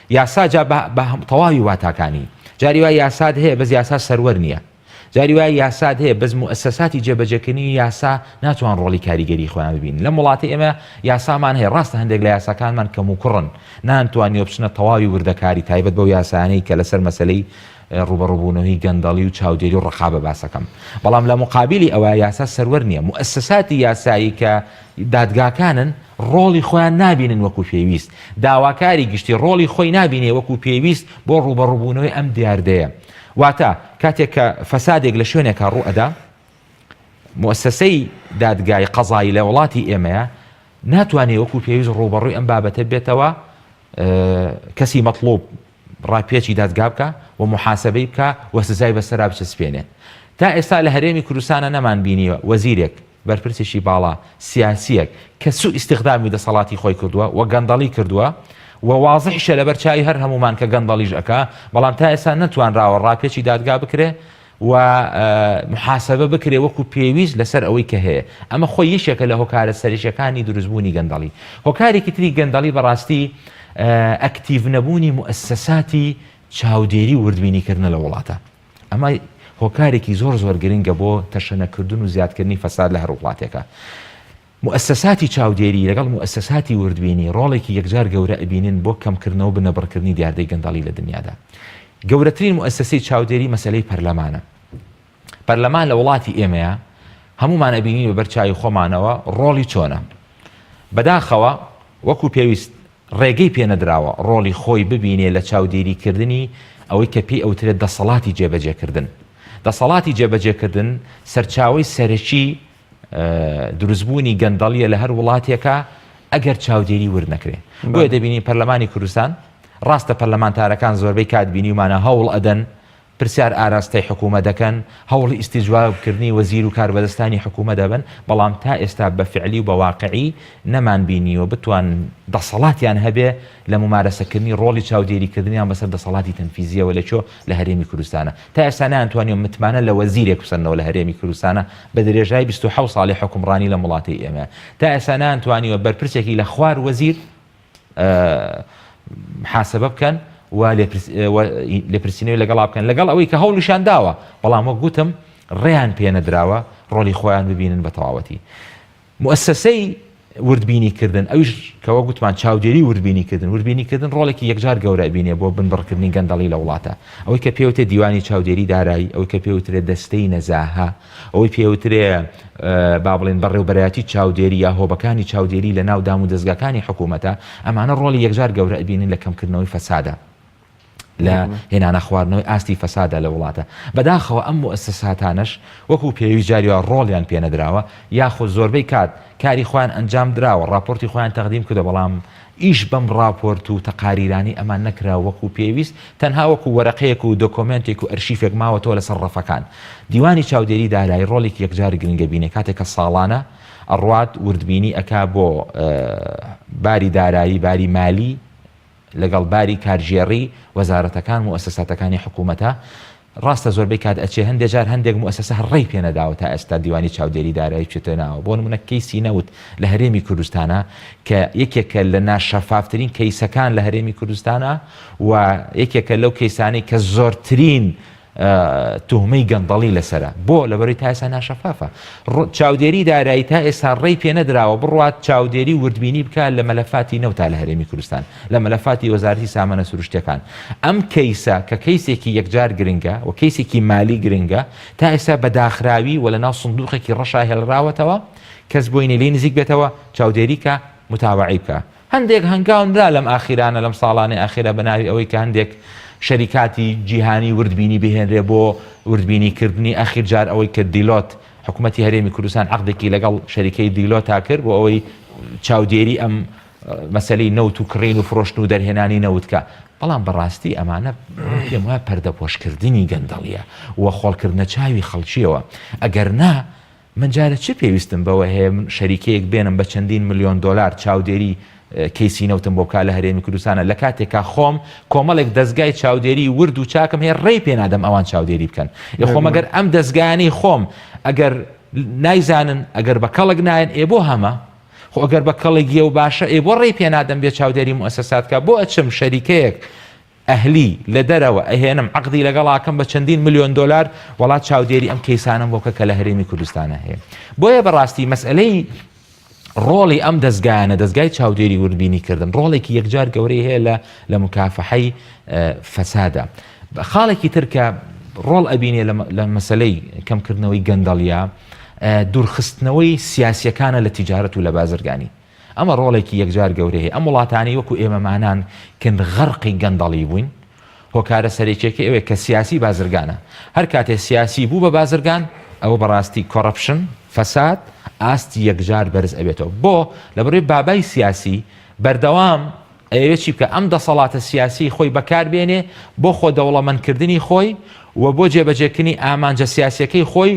یاسا جا بە تەواوی واتاکانی جاری وای یاساد هەیە بەس یاسا سەروەر نییە جاری وایە یاسات هەیە بەس موئەسەساتی جێبەجێکردنی یاسا ناتوان ڕۆڵی کاریگەری خۆیان ببینن. لەم وڵاتەی ئێمە یاسامان هەیە، ڕاستە هەندێک لە یاساکانمان کەموکوڕن، نانتوانیوە بچنە تەواوی وردەکاری تایبەت بەو یاسایانەی کە لەسەر مەسەلەی ڕووبەڕووبوونەوەی گەندەڵی و چاودێری و ڕەقابە باسەکەم. بەڵام لە موقابیلی ئەوە یاسا سەروەر نییە. موئەسەساتی یاسایی کە دادگاکانن ڕۆڵی خۆیان نابینن وەکو پێویست. داواکاری گشتی ڕۆڵی خۆی نابینێ وەکو پێویست بۆ ڕووبەڕووبوونەوەی ئەم دیاردەیە. واتە کاتێک کە فەسادێک لە شوێنێکا ڕوو ئەدا، موئەسەسەی دادگای قەزایی لە وڵاتی ئێمەیە ناتوانێ وەکو پێویست ڕووبەڕووی ئەم بابەتە بێتەوە، کەسی مەتڵوب ڕاپێچی دادگا بکا و موحاسەبەی بکا و سزای بەسەرا بچەسپێنێ. تا ئێستا لە هەرێمی کوردستانا نەمانبینیوە وەزیرێک، بەرپرسێکی باڵا، سیاسییەک کە سوء ئیستخدامی دەسەڵاتی خۆی کردووە و گەندەڵی کردووە و وازحیشە لەبەر چاوی هەر هەموومان کە گەندەڵیش ئەکا، بەڵام تا ئێستا نەتوانراوە ڕاپێچی دادگا بکرێ و موحاسەبە بکرێ وەکو پێویست لەسەر ئەوەی کە هەیە. ئەمە خۆی یەکێکە لە هۆکارە سەرەکییەکانی دروستبوونی گەندەڵی. هۆکارێکی تری گەندەڵی بەڕاستی ئەکتیڤ نەبوونی موئەسەساتی چاودێری و وردبینیکردنە لە وڵاتە. ئەمە هۆکارێکی زۆر زۆر گرنگە بۆ تەشەنەکردن و زیادکردنی فەساد لە هەر وڵاتێکا. موئەسەساتی چاودێری لەگەڵ موئەسەساتی وردبینی ڕۆڵێکی یەکجار گەورە ئەبینن بۆ کەمکردنەوە بنەبڕکردنی دیاردەی گەندەڵی لە دنیادا. گەورەترین موئەسەسەی چاودێری مەسەلەی پەرلەمانە. پەرلەمان لە وڵاتی ئێمەیە هەموومان ئەبینین بە بەر چاوی خۆمانەوە ڕۆڵی چۆنە. بەداخەوە وەکو پێویست ڕێگەی پێنەدراوە ڕۆڵی خۆی ببینێ لە چاودێریکردنی ئەوەی کە پێی ئەوترێت دەسەڵاتی جێبەجێکردن. دەسەڵاتی جێبەجێکردن سەرچاوەی سەرەکی دروستبوونی گەندەڵیە لە هەر وڵاتێکا ئەگەر چاودێری ورد نەکرێ. بۆیە دەبینین پەرلەمانی کوردستان، ڕاستە پەرلەمانتارەکان زۆربەی کات بینیومانە هەوڵ ئەدەن پرسیار ئاراستەی حکوومەت دەکەن، هەوڵی ئیستیجواب کردنی وەزیر و کاربەدەستانی حکوومەت دەبەن، بەڵام تا ئێستا بە فعلی و بە واقعی نەمان بینیوە بتوانن دەسەڵاتیان هەبێ لە مومارەسە کردنی ڕۆڵی چاودێری کردنیان بەسەر دەسەڵاتی تەنفیزییەوە لە کوێ؟ لە هەرێمی کوردستانە. تا ئێستا نەیانتوانیوە متمانە لە وەزیرێک بسەننەوە لە هەرێمی کوردستانە بە درێژای 27 ساڵی حوکمڕانی لەم وڵاتەی ئێمە. تا ئێستا نەیانتوانیوە بەرپرسێکی لە خوار وەزیر محاسبە بکەن و لێپرسینەوەی لەگەڵا بکەن لەگەڵ ئەوەی کە هەوڵیشان داوە بەڵام وەک گوتم ڕێیان پێنەدراوە ڕۆڵی خۆیان ببینن بە تەواوەتی موسسەی وردبینی کردن ئەویش کە وەک گوتمان چاودێری وردبینی کردن وردبینی کردن ڕۆڵێکی یەکجار گەورە ئەبینێ بۆ بنبڕکردنی گەندەڵی لە وڵاتە ئەوەی کە پێوتێ دیوانی چاودێری دارایی ئەوەی کە پێوترێ دەستەی نەزاهە ئەوەی پێوترێ با بڵێن بەڕێوبەرایەتی چاودێری یا هۆبەکانی چاودێری لە ناو دام و دەزگاکانی حکوومەتە ئەمانە ڕۆڵی یەکجار گەورە ئەبینن لە کەمکردنەوەی فەسادە لە هێنانە خواردنەوەی ئاستی فەسادە لە وڵاتە. بەداخەوە ئەم موئەسەساتانەش وەکو پێویست جاری وا ڕۆڵیان پێنەدراوە یاخود زۆربەی کات کاری خۆیان ئەنجام دراوە ڕاپۆرتی خۆیان تەقدیم کردوە بەڵام ئیش بەم ڕاپۆرت و تەقاریرانەی ئەمان نەکراوە وەکو پێویست تەنها وەکو وەرەقەیەک و دۆکۆمێنتێک و ئەرشیفێک ماوەتەوە لەسەر ڕەفەکان. دیوانی چاودێری دارایی ڕۆڵێکی یەکجار گرنگە بینێ کاتێک کە ساڵانە ئەڕوات وردبینی ئەکا بۆ باری دارایی باری مالی لەگەڵ باری کارگێڕی وەزارەتەکان موئەسەساتەکانی حکوومەتە، ڕاستە زۆربەی کات ئەچێ هەندێ جار هەندێک موئەسەسە هەر ڕێی پێ نەداوە تا ئێستا دیوانی چاودێری دارایی بچێتە ناوە بۆ نموونە کەیسی نەوت لە هەرێمی کوردستانا کە یەکێکە لە ناشەفافترین کەیسەکان لە هەرێمی کوردستانا و یەکێکە لەو کەیسانەی کە زۆرترین توهمەی گەندەڵی لەسەرە. بۆ؟ لەبەرئەوەی تا ئێستا ناشەفافە. چاودێری دارایی تا ئێستا ڕێی پێنەدراوە بڕوات چاودێری و وردبینی بکات لە مەلەفاتی نەوتا لە هەرێمی کوردستان، لە مەلەفاتی وەزارەتی سامانە سروشتیەکان. ئەم کەیسە کە کەیسێکی یەکجار گرنگە و کەیسێکی مالی گرنگە، تا ئێستا بە داخراوی و لەناو سندوقێکی ڕەشا هێڵراوەتەوە، کەس بۆی نیە لێی نزیک بێتەوە، چاودێری کا، متابەعەی بکا. هەندێک هەنگاو نرا لەم ئاخیرانە لەم ساڵانەی ئاخیرا بە ناوی ئەوەی کە هەندێک شەریکاتی جیهانی وردبینی بهێنرێ بۆ وردبینی کردنی ئەخیر جار ئەوەی کە دیلۆت حکوومەتی هەرێمی کوردستان عەقدێکی لەگەڵ شەریکەی دیلۆتا کرد بۆ ئەوەی چاودێری ئەم مەسەلەی نەوت و کڕین و فرۆشتن و دەرهێنانی نەوت کە بەڵام بەڕاستی ئەمانە پێم وایە پەردەپۆشکردنی گەندەڵیە و خۆڵکردنە چاوی خەڵکیەوە ئەگەر نا من جارێ چ پێویستم بەوە هەیە من شەریکەیەک بێنم بە چەندین ملیۆن دۆلار چاودێری کەیسی نەوتم بۆ بکا لە هەرێمی کوردستانە لە کاتێکا خۆم کۆمەڵێک دەزگای چاودێری ورد و چاکم هەیە ڕێی پێ نادەم ئەوان چاودێری بکەن ئێ خۆم ئەگەر ئەم دەزگایانەی خۆم ئەگەر نایزانن ئەگەر بە کەڵک نایەن ئێ بۆ هەمە خۆ ئەگەر بە کەڵک یە و باشە ئێ بۆ ڕێی پێ نادەم بێ چاودێری موئەسەسات کا بۆ ئەچم شەریکەیەک ئەهلی لە دەرەوە ئەهێنم عەقدی لەگەڵ ئەکەم بە چەندین ملیۆن دۆلار وەڵا چاودێری ئەم کەیسانەم بۆ بکە کە لە هەرێمی کوردستانە هەیە بۆیە بەڕاستی مەسئلەی ڕۆڵی ئەم دەزگایانە دەزگای چاودێری وردبینی کردن ڕۆڵێکی یەکجار گەورەی هەیە لە لە مکافحەی فەسادە خاڵێکی تر کە ڕۆڵ ئەبینێ لە مەسلەی کەمکردنەوەی گەندەڵیە دوورخستنەوەی سیاسیەکانە لە تیجارەت و لە بازرگانی ئەمە ڕۆڵێکی یەکجار گەورەی هەیە. ئەم وڵاتانەی وەکو ئێمەمانان کن غەرقی گەندەڵی بووین، هۆکارە سەرەکیەکەی ئەوەیە کە سیاسی بازرگانە. هەر کاتێ سیاسی بوو بە بازرگان، ئەوە بەڕاستی corruption، فەساد، ئاستی یەکجار بەرز ئەبێتەوە. بۆ؟ لەبەرئەوەی بابای سیاسی بەردەوام ئەیەوێ چی بکا؟ ئەم دەسەڵاتە سیاسیەی خۆی بەکار بێنێ بۆ خۆ دەوڵەمەند کردنی خۆی و بۆ جێبەجێکردنی ئامانجە سیاسیەکەی خۆی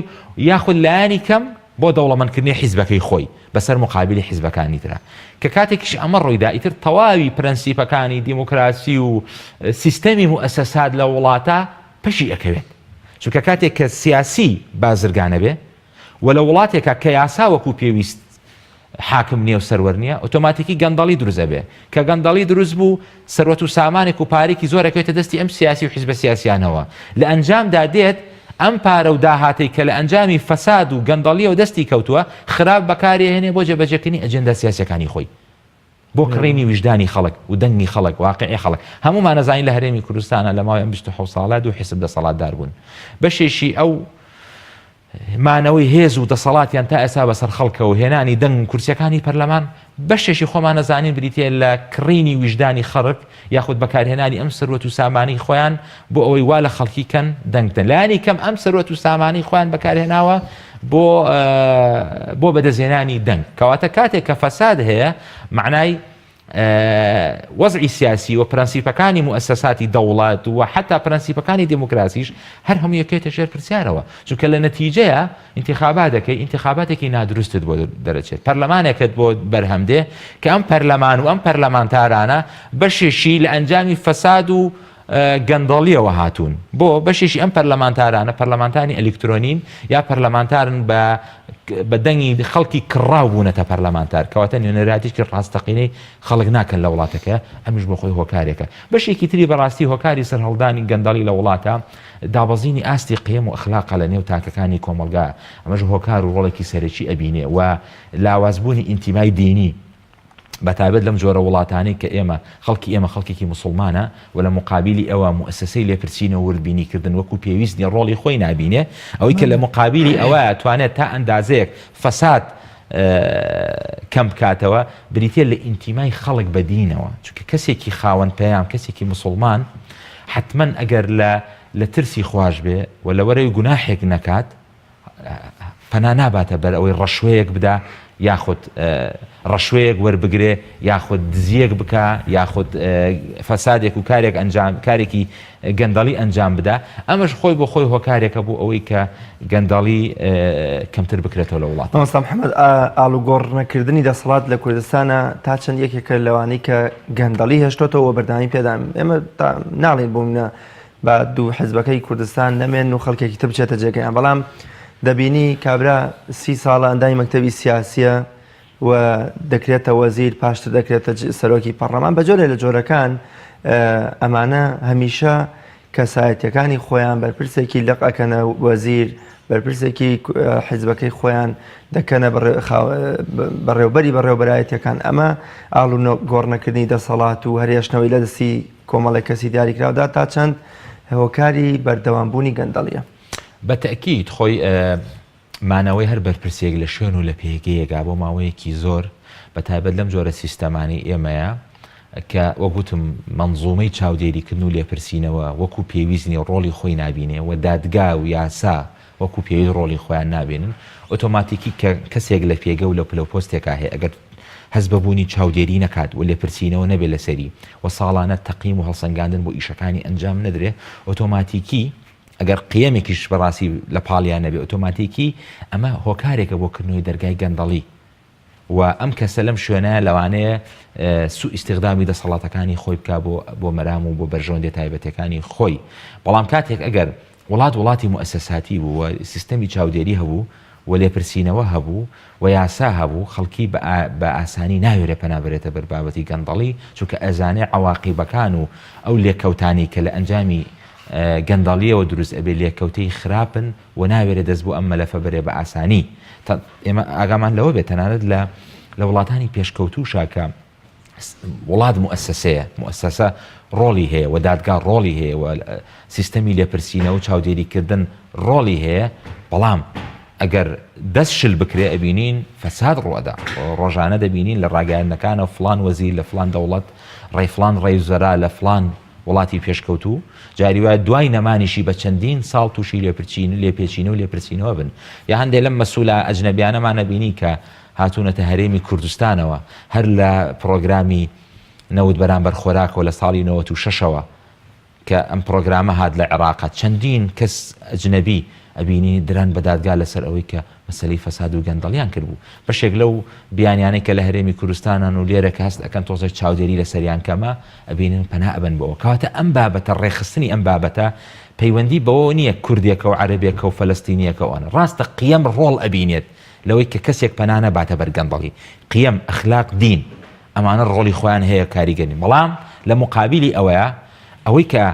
یاخود لایەنی کەم بۆ دەوڵەمەندکردنی حیزبەکەی خۆی بەسەر موقابیلی حیزبەکانی ترا. کە کاتێکیش ئەمە ڕوویدا ئیتر تەواوی پرەنسیپەکانی دیموکراسی و سیستەمی موئەسەسات لە وڵاتا پەکی ئەکەوێت. چونکە کاتێک کە سیاسی بازرگانە بێ و لە وڵاتێکا کە یاسا وەکو پێویست حاکم نیە و سەروەر نیە، ئۆتۆماتیکی گەندەڵی دروست ئەبێ. کە گەندەڵی دروست بوو، سەروەت و سامانێک و پارەیەکی زۆر ئەکەوێتە دەستی ئەم سیاسی و حیزبە سیاسیانەوە. لە ئەنجامدا دێت ئەم پارە و داهاتەی کە لە ئەنجامی فەساد و گەندەڵیەوە دەستی کەوتووە، خراپ بەکاری ئەهێنێ بۆ جێبەجێکردنی ئەجێندا سیاسیەکانی خۆی. بۆ کڕینی ویژدانی خەڵک و دەنگی خەڵک، واقیعی خەڵک. هەموومان ئەزانین لە هەرێمی کوردستانا لە ماوەی ئەم 27 ساڵە دوو حیزب دەسەڵاتدار بوون. بەشێکی ئەو مانەوەی هێز و دەسەڵاتیان تا ئێستا بەسەر خەڵکەوە و هێنانی دەنگ و کورسیەکانی پەرلەمان بەشێکی خۆمان ئەزانین بریتیە لە کڕینی ویژدانی خەڕک یاخود بەکارهێنانی ئەم سەروەت و سامانەی خۆیان بۆ ئەوەی وا لە خەڵکی کەن دەنگ بدەن لایەنی کەم ئەم سەروەت و سامانەی خۆیان بەکارهێناوە بۆ بۆ بەدەستهێنانی دەنگ کەواتە کاتێک کە فەساد هەیە معنای. وەزعی سیاسی و پرەنسیپەکانی موئەسەساتی دەوڵەت و حەتا پرەنسیپەکانی دێموکراسیش هەر هەمووی ئەکەوێتە ژێر پرسیارەوە چونکە لە نەتیجەیا ئینتیخابات دەکەی ئینتیخاباتێکی نادروستت بۆ دەرەچێت پەرلەمانێکت بۆ بەرهەم دێ کە ئەم پەرلەمان و ئەم پەرلەمانتارانە بەشێکی لە ئەنجامی فەساد و گەندەڵیەوە هاتوون بۆ بەشێکی ئەم پەرلەمانتارانە پەرلەمانتانی ئەلیکترۆنین یا پەرلەمانتارن بە بە دەنگی خەڵکی کڕاو بوونەتە پەرلەمانتار کەواتە نوێنەراتیشکی ڕاستەقینەی خەڵک ناکەن لە وڵاتەکە ئەمیش بۆ خۆی هۆکارێکە بەشێکی تری بەڕاستی هۆکاری سەرهەڵدانی گەندەڵی لە وڵاتە دابەزینی ئاستی قیەم و ئەخلاقە لە نێو تاکەکانی کۆمەڵگا ئەمەش هۆکار و ڕۆڵێکی سەرەکی ئەبینێ و لاوازبوونی ئینتیمای دینی بەتایبەت لەم جۆرە وڵاتانەی کە ئێمە خەڵکی ئێمە خەڵکێکی موسڵمانە و لە موقابیلی ئەوە موئەسەسەی لێپرسینەوە وردبینی کردن وەکو پێویست نیە ڕۆڵی خۆی نابینێ ئەوەی کە لە موقابیلی ئەوە توانێت تا ئەندازەیەک فەساد کەم بکاتەوە بریتە لە ئینتیمای خەڵک بە دینەوە چونکە کەسێکی خاوەن پەیام کەسێکی موسڵمان حتمما ئەگەر لە لە ترسی خواش بێ و لەوەرەوەی گوناحێک نەکات پەنا ناباتە بەر ئەوەی ڕەشوەیەک بدا یاخود ڕەشوەیەک وەربگرێ یاخود دزیەک بکا یاخود فەسادێک و کارێک ئەنجام کارێکی گەندەڵی ئەنجام بدا ئەمەش خۆی بۆ خۆی هۆکارێکە بۆ ئەوەی کە گەندەڵی کەمتر بکرێتەوە لە وڵات. مامۆستا محەممەد ئاڵوگۆڕ نەکردنی دەسەڵات لە کوردستانە تا چەند یەکێکە لەوانەی کە گەندەڵی هێشتۆتەوە و بەردەوامی پێدان ئێمە ناڵێین بۆ منە با دوو حزبەکەی کوردستان نەمێن و خەڵکێکی تر بچێتە جێگەیان بەڵام دەبینی کابرا سی ساڵە ئەندامی مەکتەبی سیاسیە و دەکرێتە وەزیر پاشتر دەکرێتە سەرۆکی پەڕلەمان بە جۆرێ لە جۆرەکان ئەمانە هەمیشە کەسایەتەکانی خۆیان بەرپرسێکی لەق ئەکەنە وەزیر بەرپرسێکی حیزبەکەی خۆیان دەکەنە بەڕێوبەری بەڕێوبەرایەتەکان ئەمە ئاڵ و گۆڕنەکردنی دەسەڵات و هەرێشتنەوەی لە دەستی کۆمەڵێک کەسی دیاریکراودا تا چەند هۆکاری بەردەوامبوونی گەندەڵیە؟ بە تەئکید خۆی مانەوەی هەر بەرپرسێک لە شوێن و لە پێگەیەکا بۆ ماوەیەکی زۆر بە تایبەت لەم جۆرە سیستەمانەی ئێمەیە کە وەک وتم مەنزومەی چاودێریکردن و لێپرسینەوە وەکو پێویست نیە و ڕۆڵی خۆی نابینێ و دادگا و یاسا وەکو پێویست ڕۆڵی خۆیان نابینن، ئۆتۆماتیکی کە کەسێک لە پێگە و لە پلە و پۆستێکا هەیە ئەگەر هەست بە بوونی چاودێری نەکات و لێپرسینەوە نەبێ لەسەری و ساڵانە تەقیم و هەڵسەنگاندن بۆ ئیشەکانی ئەنجام نەدرێ ئۆتۆماتیکی ئەگەر قیەمێکیش بەڕاستی لە پاڵیا نەبێ ئۆتۆماتیکی ئەمە هۆکارێکە بۆ کردنەوەی دەرگای گەندەڵی. و ئەم کەسە لەم شوێنە لەوانەیە سوء ئیستیخدامی دەسەڵاتەکانی خۆی بکا بۆ بۆ مەرام و بۆ بەرژەوەندیە تایبەتیەکانی خۆی بەڵام کاتێک ئەگەر وڵات وڵاتی موئەسەساتی بوو و سیستەمی چاودێری هەبوو و لێپرسینەوە هەبوو و یاسا هەبوو خەڵکی بە ئاسانی ناوێرێ پەنا بەرێتە بەر بابەتی گەندەڵی چونکە ئەزانێ عەواقیبەکان و ئەو لێکەوتانەی کە لە ئەنجامی گەندەڵیەوە دروست ئەبێ لێکەوتەی خراپن و ناوێرێ دەست بۆ ئەم مەلەفە بەرێ بە ئاسانی. ئێمە ئاگامان لەوە بێت تەنانەت لە لە وڵاتانی پێشکەوتووشا کە وڵات موئەسەسەیە، موئەسەسە ڕۆڵی هەیە و دادگا ڕۆڵی هەیە و سیستەمی لێپرسینەوە و چاودێریکردن ڕۆڵی هەیە، بەڵام ئەگەر دەست شل بکرێ ئەبینین فەساد ڕوئەدا. ڕۆژانە دەبینین لە ڕاگەیاندنەکانەوە فڵان وەزیر لە فڵان دەوڵەت، ڕێی فڵان ڕێوزەرا لە فڵان وڵاتی پێشکەوتوو، جاری وایە دوای نەمانیشی بە چەندین ساڵ تووشی لێپرچین لێپێچینە و لێپرسینەوە بن. یا هەندێ لەم مەسولە ئەجنەبیانەمان ئەبینی کە هاتوونەتە هەرێمی کوردستانەوە هەر لە پڕۆگرامی نەوت بەرامبەر خۆراکەوە لە ساڵی 96ەوە کە ئەم پڕۆگرامە هات لە عێراقە چەندین کەس ئەجنەبی ئەبینی دران بە دادگا لەسەر ئەوەی کە مەسەلەی فەساد و گەندەڵیان کردبوو. بەشێک لەو بیانیانەی کە لە هەرێمی کوردستانن و لێرە کە هەست ئەکەن تۆزێک چاودێری لەسەریان کەمە، ئەبینن پەنا ئەبەن بۆ ئەوە. کەواتە ئەم بابەتە، ڕێکخستنی ئەم بابەتە پەیوەندی بەوەوە نییە کوردێکە و عەرەبێکە و فەلەستینییەکە و ئەوانە. ڕاستە قیەم ڕۆڵ ئەبینێت لەوەی کە کەسێک پەنا نەباتە بەر گەندەڵی. قیەم، ئەخلاق، دین ئەمانە ڕۆڵی خۆیان هەیە کاریگەرین. بەڵام لە موقابیلی ئەوەیا ئەوەی کە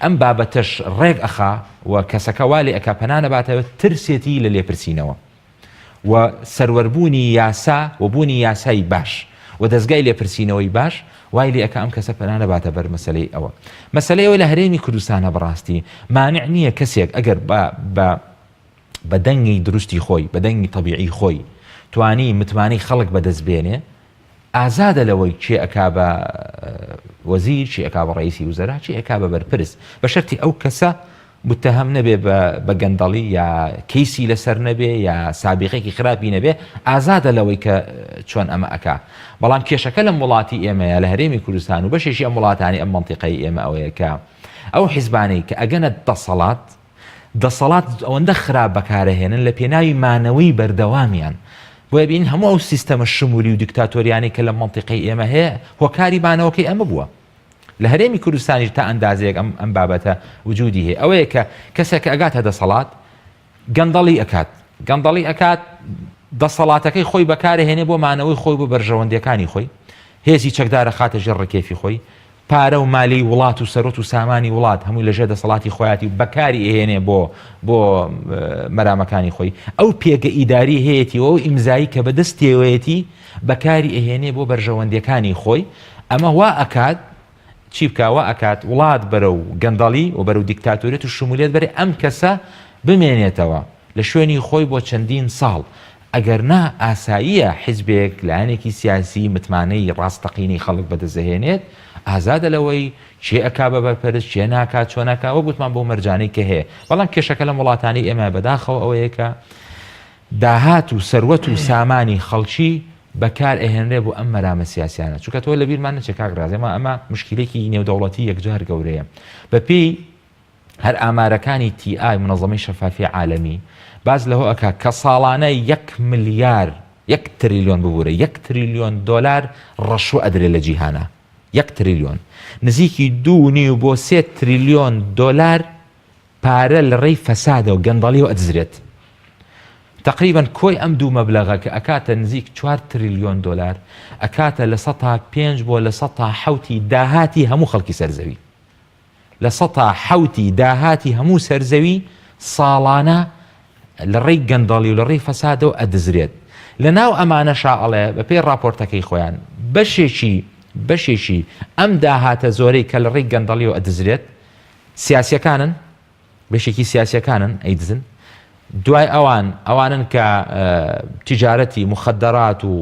ئەم بابەتەش ڕێک ئەخا و کەسەکە وا لێ ئەکا پەنا نەباتەوە ترسێتی لە لێپرسینەوە و سەروەربوونی یاسا و بوونی یاسای باش و دەزگای لێپرسینەوەی باش وای لێ ئەکا ئەم کەسە پەنا نەباتە بەر مەسەلەی ئەوە. مەسەلەی ئەوەی لە هەرێمی کوردستانە بەڕاستی مانع نییە کەسێک ئەگەر بە بە بە دەنگی دروستی خۆی بە دەنگی تەبیعی خۆی توانی متمانەی خەڵک بەدەست بێنێ ئازادە لەوەی کێ ئەکا بە وەزیر، کێ ئەکا بە ڕەئیسی وزەرا، کێ ئەکا بە بەرپرس، بە شەرتی ئەو کەسە متهم نەبێ بە گەندەڵی یا کەیسی لەسەر نەبێ یا سابیقێکی خراپی نەبێ ئازادە لەوەی کە چۆن ئەمە ئەکا بەڵام کێشەکە لەم وڵاتی ئێمەیە لە هەرێمی کوردستان و بەشێکی ئەم وڵاتانی ئەم مەنتیقەی ئێمە ئەوەیە کە ئەو حیزبانەی کە ئەگەنە دەسەڵات دەسەڵات ئەوەندە خراپ بەکارەهێنن لە پێناوی مانەوەی بەردەوامیان بۆیە بین هەموو ئەو سیستەمە شمولی و دیکتاتۆریانەی کە لە مەنتیقەی ئێمە هەیە هۆکاری مانەوەکەی ئەمە بووە لە هەرێمی کوردستانیش تا ئەندازەیەک ئەم ئەم بابەتە وجودی هەیە ئەوەیە کە کەسێک کە ئەگاتە دەسەڵات گەندەڵی ئەکات گەندەڵی ئەکات دەسەڵاتەکەی خۆی بەکارهێنێ بۆ مانەوەی خۆی بۆ بەرژەوەندیەکانی خۆی هێزی چەکدارە خاتە ژێر ڕکێفی خۆی پارە و مالی وڵات و سەرۆت و سامانی وڵات هەمووی لەژێر دەسەڵاتی خۆیاتی و بەکاری ئەهێنێ بۆ بۆ مەرامەکانی خۆی ئەو پێگە ئیداری هەیەتی و ئەو ئیمزایی کە بەدەستێوەیەتی بەکاری ئەهێنێ بۆ بەرژەوەندیەکانی خۆی ئەمە وا ئەکات چی بکا وا ئەکات وڵات بەرەو گەندەڵی و بەرەو دیکتاتۆریەت و شمولیەت بەرێ ئەم کەسە بمێنێتەوە لە شوێنی خۆی بۆ چەندین ساڵ ئەگەر نا ئاساییە حیزبێک لایەنێکی سیاسی متمانەی ڕاستەقینەی خەڵک بەدەستدەهێنێت ئازادە لەوەی کێ ئەکا بە بەرپرس کێ ناکات چۆن ئەکا وەک وتمان بەو مەرجانەی کە هەیە بەڵام کێشەکە لەم وڵاتانەی ئێمە بەداخەوە ئەوەیە کە داهات و سەروەت و سامانی خەڵکی بەکار ئەهێنرێ بۆ ئەم مەرامە سیاسیانە چونکە تۆ لەبیرمان نەچێ کاک ڕاز ئێمە ئەمە مشکیلێکی نێودەوڵەتی یەکجار گەورەیە بەپێی هەر ئامارەکانی تی ئای منەزەمەی شەفافی عالەمی باس لەوە ئەکا کە ساڵانە یەک ملیار یەک تریلیۆن ببورە یەک تریلیۆن دۆلار ڕەشوە ئەدرێ لە جیهانا یەک تریلیۆن نزیکی دوو نیو بۆ سێ تریلیۆن دۆلار پارە لە ڕێی فەسادەوە گەندەڵیەوە ئەدزرێت. تەقریبەن کۆی ئەم دوو مەبلەغە کە ئەکاتە نزیک چوار تریلیۆن دۆلار ئەکاتە 5% بۆ 7% ی داهاتی هەموو خەڵکی سەر زەوی. 7% ی داهاتی هەموو سەر زەوی ساڵانە لە ڕێی گەندەڵی و لە ڕێی فەسادەوە ئەدزرێت. لە ناو ئەمانەشا ئەڵێ بە پێی ڕاپۆرتەکەی خۆیان بەشێکی بەشێکی ئەم داهاتە زۆرەی کە لە ڕێی گەندەڵیەوە ئەدزرێت سیاسیەکانن بەشێکی سیاسیەکانن ئەیدزن دوای ئەوان ئەوانن کە تیجارەتی مخدرات و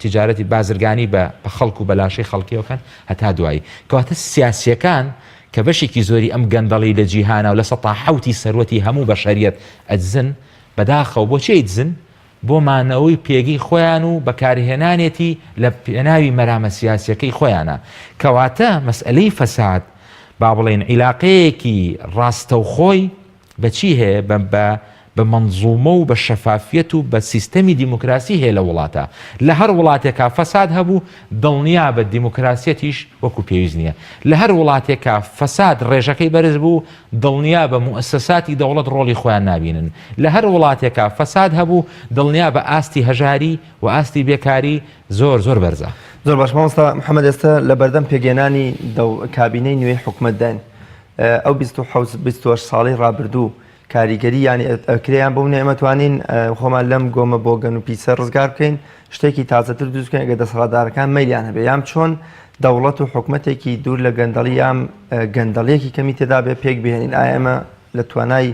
تیجارەتی بازرگانی بە خەڵک و بەلاشەی خەڵکیەکەن هەتا دوایی کەواتە سیاسیەکان کە بەشێکی زۆری ئەم گەندەڵی لە جیهانە و لە سەتا حوتی سەروەتی هەموو بەشەریەت ئەدزن بەداخەوە بۆچی ئەیدزن بۆ مانەوەی پێگەی خۆیان و بەکارهێنانێتی لە پێناوی مەرامە سیاسیەکەی خۆیانە. کەواتە مەسئەلەی فەساد با بڵێین عیلاقەیەکی ڕاستەوخۆی بە چی هەیە؟ بە بە بە مەنزومە و بە شەفافیەت و بە سیستەمی دیموکراسی هەیە لە وڵاتە. لە هەر وڵاتێکا فەساد هەبوو دڵنیابە دیموکراسیەتیش وەکو پێویست نیە. لە هەر وڵاتێکا فەساد ڕێژەکەی بەرز بوو دڵنیابە موئەسەساتی دەوڵەت ڕۆڵی خۆیان نابینن. لە هەر وڵاتێکا فەساد هەبوو دڵنیابە ئاستی هەژاری و ئاستی بێکاری زۆر زۆر بەرزە. زۆر باش مامۆستا محمد ئێستا لە بەردەم پێکهێنانی دەو کابینەی نوێی حکومەتداین ئەو 27 28 ساڵەی ڕابردوو کاریگەری یانی ئەکرێ یان بۆ ئێمە توانین خۆمان لەم گۆمە بۆگەن و پیسە ڕزگار بکەین شتێکی تازەتر دروست بکەین ئەگەر دەسەڵاتدارەکان مەیلیان هەبێ یان چۆن دەوڵەت و حکومەتێکی دوور لە گەندەڵی یان گەندەڵیەکی کەمی تێدا بێ پێک بهێنین ئایا ئێمە لە توانای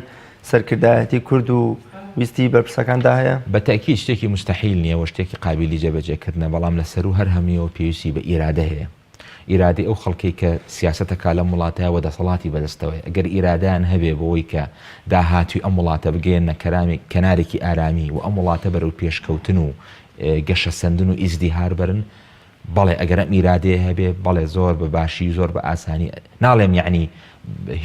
سەرکردایەتی کورد و ویستی بەرپرسەکاندا هەیە؟ بە تەئکید شتێکی موستەحیل نییە و شتێکی قابیلی جێبەجێکردنە، بەڵام لە سەروو هەر هەموویەوە پێویستی بە ئیرادە هەیە. ئیرادەی ئەو خەڵکەی کە سیاسەت ئەکا لەم وڵاتە و دەسەڵاتی بەدەستەوەیە، ئەگەر ئیرادەیان هەبێ بۆوەی کە داهاتووی ئەم وڵاتە بگەیەننە کەرامێک کەنارێکی ئارامی و ئەم وڵاتە بەرەو پێشکەوتن و گەشەسەندن و ئیزدیهار بەرن، بەڵێ ئەگەر ئەم ئیرادەیە هەبێ بەڵێ زۆر بە باشی زۆر بە ئاسانی ناڵێم یەعنی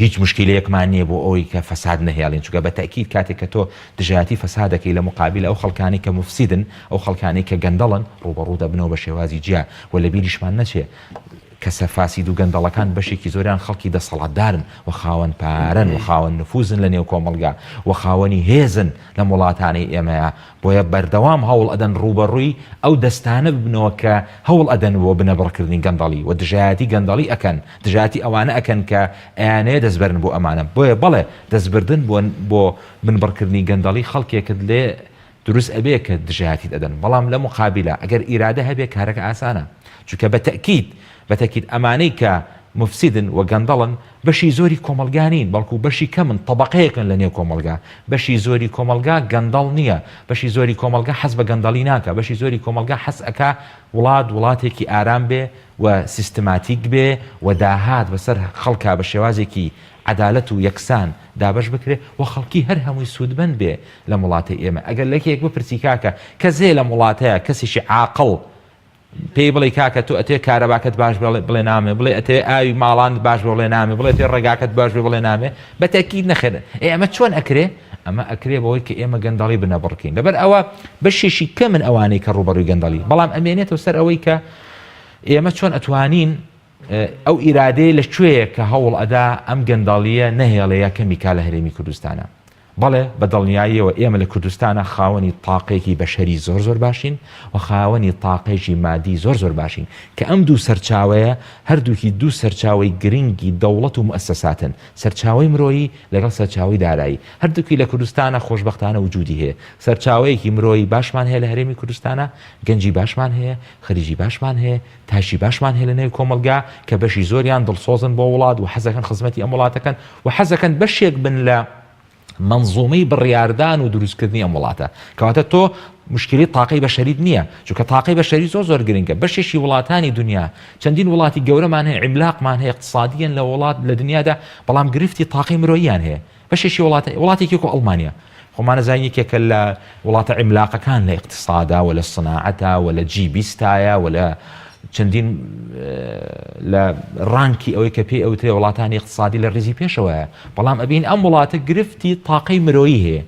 هیچ مشکیلەیەکمان نییە بۆ ئەوەی کە فەساد نەهێڵین چونکە بە تەئکید کاتێک کە تۆ دژایەتی فەساد دەکەی لە مقابل ئەو خەڵکانەی کە مفسیدن ئەو خەڵکانەی کە گەندەڵن ڕووبەڕوو دەبنەوە بە شێوازی جیا و لە بیریشمان نەچێ کەسە فاسید و گەندەڵەکان بەشێکی زۆریان خەڵکی دەسەڵاتدارن و خاوەن پارەن و خاوەن نفوزن لە نێو کۆمەڵگا و خاوەنی هێزن لەم وڵاتانەی ئێمەیە بۆیە بەردەوام هەوڵ ئەدەن ڕووبەڕووی ئەو دەستانە ببنەوە کە هەوڵ ئەدەن بۆ بنەبڕکردنی گەندەڵی و دژایەتی گەندەڵی ئەکەن، دژایەتی ئەوانە ئەکەن کە ئەیانەوێ دەستبەرن بۆ ئەمانە. بۆیە بەڵێ دەستبردن بۆ بۆ بنبڕکردنی گەندەڵی خەڵکێکت لێ دروست ئەبێ کە دژایەتیت ئەدەن، بەڵام لە موقابیلا ئەگەر ئیرادە هەبێ کارەکە ئاسانە. چونکە بە تەئکید بە تەئکید ئەمانەی کە موفسیدن و گەندەڵن بەشی زۆری کۆمەڵگا نین، بەڵکو بەشی کەمن، تەبەقەیەکن لە نێو کۆمەڵگا. بەشی زۆری کۆمەڵگا گەندەڵ نییە، بەشی زۆری کۆمەڵگا حەز بە گەندەڵی ناکا، بەشی زۆری کۆمەڵگا حەز ئەکا وڵات وڵاتێکی ئارام بێ و سیستماتیک بێ و داهات بەسەر خەڵکا بە شێوازێکی. عەدالەت و یەکسان دابەش بکرێ و خەڵکی هەر هەمووی سوودمەند بێ لەم وڵاتەی ئێمە. ئەگەر لە یەکێک بپرسی کاکە کەس هەیە لەم وڵاتەیا کەسێکی عاقڵ پێی بڵێی کاکە تۆ ئەتەوێ کارەباکەت باش بێ بڵێ نامێ، بڵێ ئەتەوێ ئاوی ماڵانت باش بێ بڵێ نامێ، بڵێ ئەتەوێ ڕێگاکەت باش بێ بڵێ نامێ، بە تەئکید نەخێر. ئێ ئەمە چۆن ئەکرێ؟ ئەمە ئەکرێ بەوەی کە ئێمە گەندەڵی بنەبڕکەین. لەبەر ئەوە بەشێکی کەمن ئەوانەی کە ڕووبەڕووی گەندەڵی، بەڵام ئەمێنێتەوە سەر ئەوەی کە ئێمە چۆن ئەتوانین ئەو ئیرادەیە لە کوێیە کە هەوڵ ئەدا ئەم گەندەڵییە نەهێڵێ یا کەمی کا لە هەرێمی کوردستانا؟ بەڵێ بە دڵنیاییەوە ئێمە لە کوردستانا خاوەنی تاقێکی بەشەری زۆر زۆر باشین و خاوەنی تاقێکی مادی زۆر زۆر باشین کە ئەم دوو سەرچاوەیە هەردووکی دوو سەرچاوەی گرنگی دەوڵەت و موئەسەساتن، سەرچاوەی مرۆیی لەگەڵ سەرچاوەی دارایی هەردووکی لە کوردستانا خۆشبەختانە وجودی هەیە. سەرچاوەیەکی مرۆیی باشمان هەیە لە هەرێمی کوردستانا، گەنجی باشمان هەیە، خەریجی باشمان هەیە، تاکی باشمان هەیە لە نێو کۆمەڵگا کە بەشی زۆریان دڵسۆزن بۆ وڵات و حەزەکەن خزمەتی ئەم وڵاتەکەن و حەزەکەن بەشێک بن لە مەنزومەی بڕیاردان و دروستکردنی ئەم وڵاتە. کەواتە تۆ مشکلی تاقەی بەشەریت نییە، چونکە تاقەی بەشەری زۆر زۆر گرنگە. بەشێکی وڵاتانی دنیا، چەندین وڵاتی گەورەمان هەیە، عیملاقمان هەیە اقتصادیەن لە وڵات لە دنیادا، بەڵام گرفتی تاقەی مرۆییان هەیە. بەشێکی وڵاتە وڵاتێکی وەکو ئەڵمانیا خۆمان ئەزانین یەکێکە لە وڵاتە عیملاقەکان لە ئیقتسادا و لە سناعەتا و لە جی بیستایە و لە چەندین لە ڕانکی ئەوەی کە پێی ئەوترێ وڵاتانی اقتصادی لە ڕیزی پێشەوەیە بەڵام ئەبین ئەم وڵاتە گرفتی تاقەی مرۆیی هەیە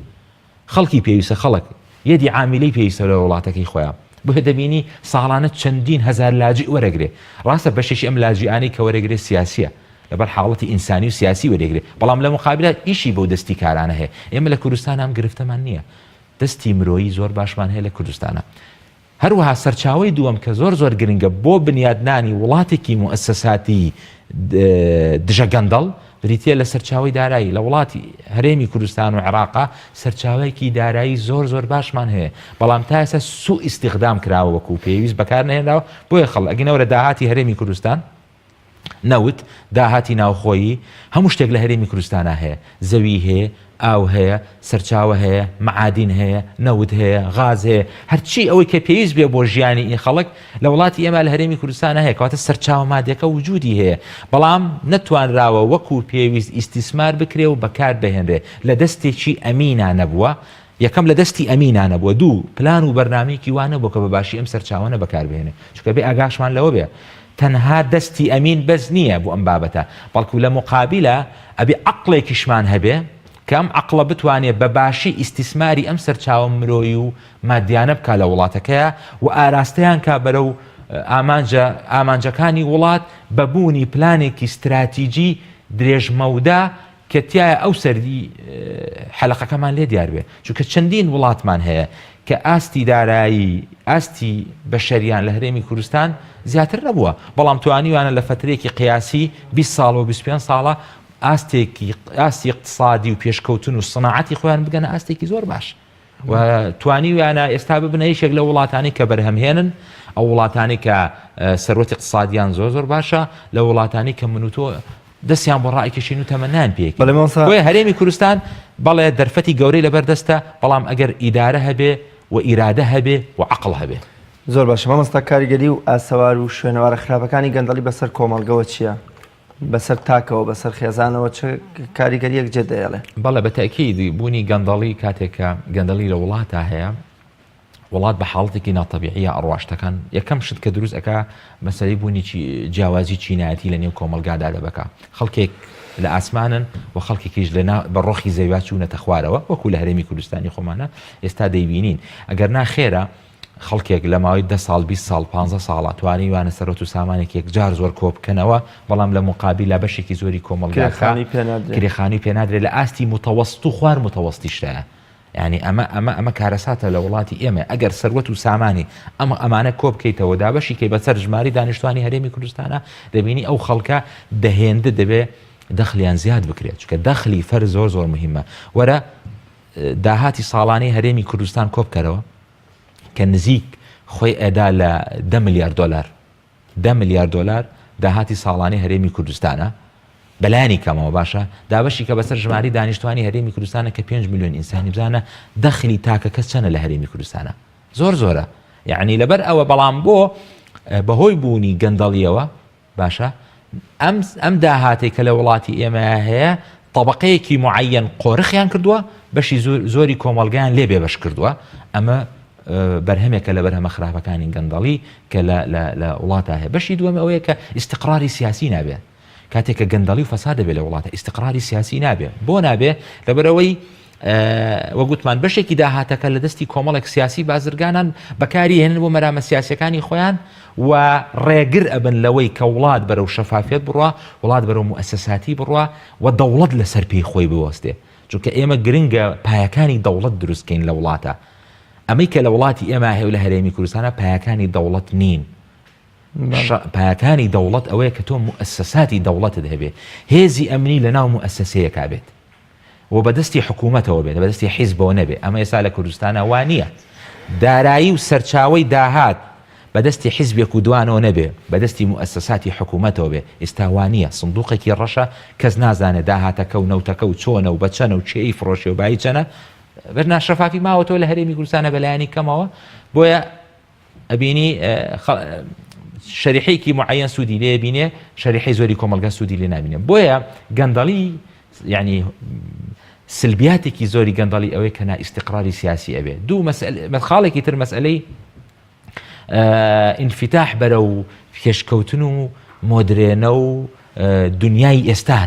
خەڵکی پێویستە خەڵک یەدی عامیلەی پێویستە لە وڵاتەکەی خۆیان بۆیە دەبینی ساڵانە چەندین هەزار لاجئ وەرەگرێ ڕاستە بەشێکی ئەم لاجئانەی کە وەرەگرێ سیاسیە لەبەر حاڵەتی ئینسانی و سیاسی وەرێگرێ بەڵام لە مقابلا ئیشی بەو دەستی کارانە هەیە ئێمە لە کوردستان ئەم گرفتەمان نییە دەستی مرۆیی زۆر باشمان هەیە لە کوردستانە هەروەها سەرچاوەی دووەم کە زۆر زۆر گرنگە بۆ بنیادنانی وڵاتێکی موئەسەساتی دژە گەندەڵ بریتییە لە سەرچاوەی دارایی لە وڵاتی هەرێمی کوردستان و عێراقا سەرچاوەیەکی دارایی زۆر زۆر باشمان هەیە بەڵام تا ئێستا سوء ئیستیخدام کراوە وەکو پێویست بەکار نەهێنراوە بۆیە خەڵک ئەگەینەوە لە داهاتی هەرێمی کوردستان نەوت، داهاتی ناوخۆیی، هەموو شتێک لە هەرێمی کوردستانا هەیە، زەوی هەیە، ئاو هەیە، سەرچاوە هەیە، مەعادین هەیە، نەوت هەیە، غاز هەیە، هەرچی ئەوەی کە پێویست بێ بۆ ژیانی ئی خەڵک لە وڵاتی ئێمە لە هەرێمی کوردستانا هەیە، کەواتە سەرچاوە مادیەکە وجودی هەیە، بەڵام نەتوانراوە وەکو پێویست ئیستیسمار بکرێ و بەکار بهێنرێ، لە دەستێکی ئەمینا نەبووە، یەکەم لە دەستی ئەمینا نەبووە، دوو پلان و بەرنامەیەکی وا نەبووە کە بە باشی ئەم سەرچاوانە بەکار بهێنێ، چونکە بێ ئاگاشمان لەوە بێ تەنها دەستی ئەمین بەس نییە بۆ ئەم بابەتە، بەڵکو لە موقابیلا ئەبێ عەقڵێکیشمان هەبێ کە ئەم عەقڵە بتوانێ بە باشی ئیستیسماری ئەم سەرچاوە مرۆیی و مادیانە بکا لە وڵاتەکەیا و ئاراستەیان کا بەرەو ئامانجە ئامانجەکانی وڵات بە بوونی پلانێکی ستراتیجی درێژمەودا کە تیایا ئەو سەری حەلەقەکەمان لێ دیار بێ چونکە چەندین وڵاتمان هەیە کە ئاستی دارایی ئاستی بەشەریان لە هەرێمی کوردستان زیاتر نەبووە بەڵام توانیوانە لە فترێکی قیاسی 20 ساڵ و 25 ساڵە ئاستێکی ئاستی اقتصادی و پێشکەوتن و سناعەتی خۆیان بگەنە ئاستێکی زۆر باش و توانیویانە ئێستا ببنە یەکێک لەو وڵاتانەی کە بەرهەمهێنن، ئەو وڵاتانەی کە سەروەتی اقتصادیان زۆر زۆر باشە، لە وڵاتانی کە من و تۆ دەستیان بۆ ڕائکێشین و تەمەنایان پێ بەڵێ مامۆستا. بۆیە هەرێمی کوردستان بەڵێ دەرفەتی گەورەی لەبەر دەستە، بەڵام ئەگەر ئیدارە هەبێ و ئیرادە هەبێ و عەقڵ هەبێ. زۆر باشە مامۆستا کاریگەری و ئاسەوار و شوێنەوارە خراپەکانی گەندەڵی بەسەر کۆمەڵگەوە چییە؟ بەسەر تاکەوە، بەسەر خێزانەوە چ کاریگەرییەک جێ دەهێڵێ؟ بەڵێ بە تەئکید بوونی گەندەڵی کاتێک کە گەندەڵی لە وڵاتا هەیە وڵات بە حاڵەتێکی ناتەبیعیە ئەڕوا شتەکان یەکەم شت کە دروست ئەکا مەسەلەی بوونی جیاوازی چینایەتی لە نێو کۆمەڵگادا دەبەکا خەڵکێک لە ئاسمانن و خەڵکێکیش لە بە ڕۆخی زەویا چوونەتە خوارەوە وەکو لە هەرێمی کوردستانی خۆمانە ئێستا دەیبینین ئەگەر نا خێرە خەڵکێک لە ماوەی دە ساڵ، 20 ساڵ، پانزە ساڵا توانیویانە سەروەت و سامانێکی یەکجار زۆر کۆ بکەنەوە، بەڵام لە موقابیلا بەشێکی زۆری کۆمەڵگاکە کرێخانووی پێ نادرێ. کرێخانووی پێ نادرێ لە ئاستی موتەوەست و خوار موتەوەستیشدایە. یانی ئەمە ئەمە ئەمە کارەساتە لە وڵاتی ئێمە. ئەگەر سەروەت و سامانی ئەم ئەمانە کۆ بکەیتەوە دابەشی کەی بەسەر ژماری دانیشتوانی هەرێمی کوردستانا دەبینی ئەو خەڵکە دە هێندە دەبێ دەخلیان زیاد بکرێت. چونکە دەخلی فەرد زۆر زۆر موهیمە. وەرە داهاتی ساڵانەی هەرێمی کوردستان کۆ بکەرەوە کە نزیک خۆی ئەدا لە دە ملیار دۆلار دە ملیار دۆلار داهاتی ساڵانەی هەرێمی کوردستانە بەلایەنی کەمەوە باشە دابەشی کە بەسەر ژماری دانیشتوانی هەرێمی کوردستانە کە 5 میلیۆن ئینسانی بزانە دەخلی تاکە کەس چەنە لە هەرێمی کوردستانە زۆر زۆرە یعنی لەبەر ئەوە بەڵام بۆ بەهۆی بوونی گەندەڵیەوە باشە ئەم ئەم داهاتەی کە لە وڵاتی ئێمە هەیە تەبەقەیەکی معەن قۆرخیان کردووە بەشی زۆری کۆمەڵگەیان لێ بێبەش کردووە ئەمە بەرهەمێکە لە بەرهەمە خراپەکانی گەندەڵی کە لە وڵاتە هەیە بەشی دووەم ئەوەیە کە ئیستقراری سیاسی نابێت کاتێک کە گەندەڵی و فەساد دەبێت لە وڵاتە ئیستقراری سیاسی نابێ بۆ نابێ لەبەرەوەی وەگوتمان بەشێکی داهاتەکە لە دەستی کۆمەڵێک سیاسی بازرگانان بەکاری هێنن بۆ مەرامە سیاسەکانی خۆیان و ڕێگر ئەبن لەوەی کە وڵات بەرەو شەفافیت بڕوا وڵات بەرەو موسەساتی بڕوا و دەوڵەت لەسەر پێی خۆی بوەستێ چونکە ئێمە گرنگە پایەکانی دەوڵەت دروستکەین لە وڵاتە ئەمەی کە لە وڵاتی ئێمە هەیە لە هەرێمی کوردستانە پایەکانی دەوڵەت نین پایەکانی دەوڵەت ئەوەیە کە تۆ موئەسەساتی دەوڵەتت هەبێ، هێزی ئەمنی لە ناو موئەسەسەیەکا بێت و بە دەستی حکوومەتەوە بێت، بە دەستی حیزبەوە نەبێ. ئەمە ئێستا لە کوردستانا وا نییە. دارایی و سەرچاوەی داهات بە دەستی حیزبێک و دوانەوە نەبێ، بە دەستی موئەسەساتی حکوومەتەوە بێ. ئێستا وا نییە. سندووقێکی ڕەشە، کەس نازانێ داهاتەکە و نەوتەکە و چۆنە و بە چەنە و کێ ئەیفرۆشێ و بایی چەنە. بەر ناشەفافی ماوەتەوە لە هەرێمی کوردستانا بە لایەنی کەمەوە. بۆیە ئەبینی شەریحەیەکی معەن سوودی لێ بینێ شەریحەی زۆری کۆمەلگا سوودی لێ نبینێ بۆیە گەندەڵی یعنی سلبیاتێکی زۆری گەندەڵی ئەوەیە کە نائیستیقراری سیاسی ئەبێ دوو خاڵێکی تر مەسئلەی ئینفتاح بەرە و پێشکەوتن و مۆدرێنە و دنیای ئێستا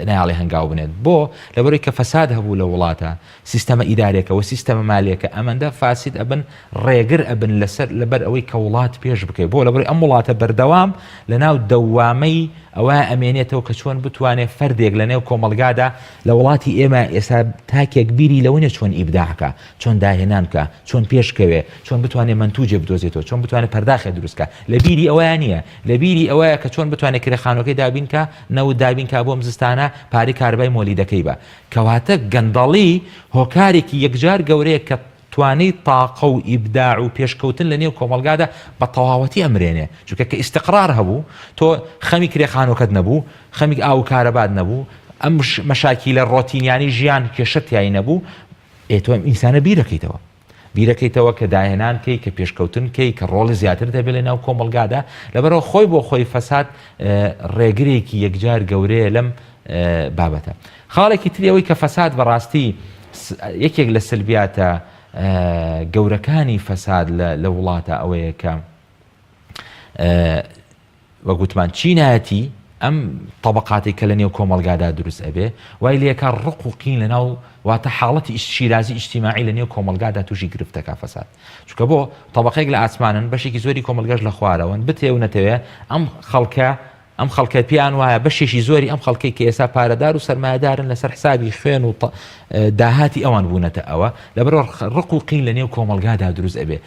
نایاڵێ هەنگاو بنێت بۆ؟ لەبەرەوەی کە فەساد هەبوو لە وڵاتە سیستەمە ئیدارێکە و سیستەمە مالێکە ئەمەندە فاسد ئەبن ڕێگر ئەبن لەسەر لەبەر ئەوەی کە وڵات پێش بکەوێت بۆ لەبەرەوەی ئەم وڵاتە بەردەوام لە ناو دەوامەی ئەوە ئەمێنێتەوە کە چۆن بتوانێت فەردێک لە نێو کۆمەڵگادا لە وڵاتی ئێمە ئێستا تاکێک بیری لەوە نیە چۆن ئیبداعکە چۆن داهێنان بکە چۆن پێشکەوێ چۆن بتوانێت مەنتوجێ بدۆزێتەوە چۆن بتوانێت پەرداخێ دروستکە لە بیری ئەوەیان نییە لە بیری ئەوەیە کە چۆن بتوانێت کرێ خانوەکەی دابین کا، نەوت دابین کا بۆ ئەم زستانە، پارەی کارەبای مۆلیدەکەی بە. کەواتە گەندەڵی هۆکارێکی یەکجار گەورەیە کە توانەی تاقە و ئیبداع و پێشکەوتن لە نێو کۆمەڵگادا بە تەواوەتی ئەمرێنێ. چونکە کە ئیستقرار هەبوو، تۆ خەمی کرێ خانوەکەت نەبوو، خەمی ئاو و کارەبات نەبوو، ئەم مەشاکیلە ڕۆتینیانەی ژیان کێشەت تیای نەبوو، ئێ تۆ ئەم ئینسانە بیرەکەیتەوە. بیرەکەیتەوە کە داهێنان کەی کە پێشکەوتن کەی کە ڕۆڵی زیاترت هەبێ لە ناو کۆمەڵگادا لەبەرەوە خۆی بۆ خۆی فەساد ڕێگرێکی یەکجار گەورەیە لەم بابەتە خاڵێکی تری ئەوەی کە فەساد بەڕاستی یەکێک لە سلبیاتە گەورەکانی فەساد لە وڵاتە ئەوەیە کە وەک وتمان چینایەتی ئەم تەبەقاتەی کە لە نێو کۆمەڵگادا دروست ئەبێ وای لێکا ڕق و قین لە ناو واتە حاڵەتی شیرازی ئیجتیماعی لە نێو کۆمەڵگادا تووشی گرفت دەکا فەساد چونکە بۆ تەبەقەیەک لە ئاسمانن بەشێکی زۆری کۆمەڵگەش لە خوارەوەن بتێ و نەتەوێ ئەم خەڵکە ئەم خەڵکە پێیان وایە بەشێکی زۆری ئەم خەڵکەی کە ئێستا پارەدار و سەرمایەدارن لەسەر حسابی خوێن و داهاتی ئەوان بوونەتە ئەوە لەبەرەوە ڕق و قین لە نێو کۆمەڵگادا دروست ئەبێ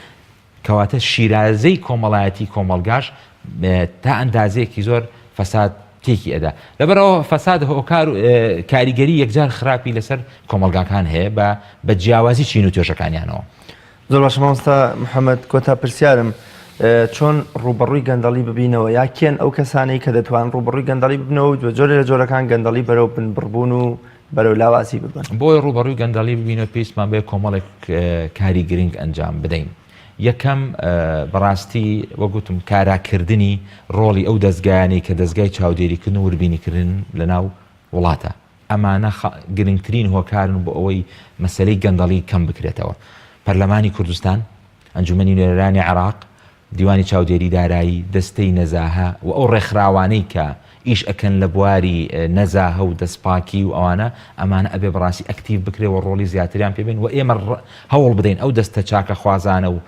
کەواتە شیرازەی کۆمەڵایەتی کۆمەڵگاش تا ئەندازەیەکی زۆر فەساد تێکی ئەدا. لەبەرئەوە فەساد هۆکار و کاریگەری یەکجار خراپی لەسەر کۆمەڵگاکان هەیە بە بە جیاوازی چین و توێژەکانیانەوە. زۆر باشە مامۆستا محەمەد کۆتا پرسیارم چۆن ڕووبەڕووی گەندەڵی ببینەوە یا کێن ئەو کەسانەی کە دەتوان ڕووبەڕووی گەندەڵی ببنەوە و جۆرێ لە جۆرەکان گەندەڵی بەرەو بنبڕبوون و بەرەو لاوازی ببەن. بۆی ڕووبەڕووی گەندەڵی ببینەوە پێویستمان بەیە کۆمەڵێک کاری گرنگ ئەنجام بدەین. یەکەم، بەڕاستی وەک وتم کاراکردنی ڕۆڵی ئەو دەزگایانەی کە دەزگای چاودێریکردن و وردبینیکردن لەناو وڵاتە. ئەمانە گرنگترین هۆکارن بۆ ئەوەی مەسەلەی گەندەڵی کەم بکرێتەوە. پەرلەمانی کوردستان، ئەنجومەنی نوێنەرانی عێراق، دیوانی چاودێری دارایی، دەستەی نەزاهە و ئەو ڕێکخراوانەی کە ئیش ئەکەن لە بواری نەزاهە و دەستپاکی و ئەوانە، ئەمانە ئەبێ بەڕاستی ئەکتیڤ بکرێ و ڕۆڵی زیاتریان پێ بێن و ئێمە هەوڵ بدەین ئەو دەستە چاکەخوازانە و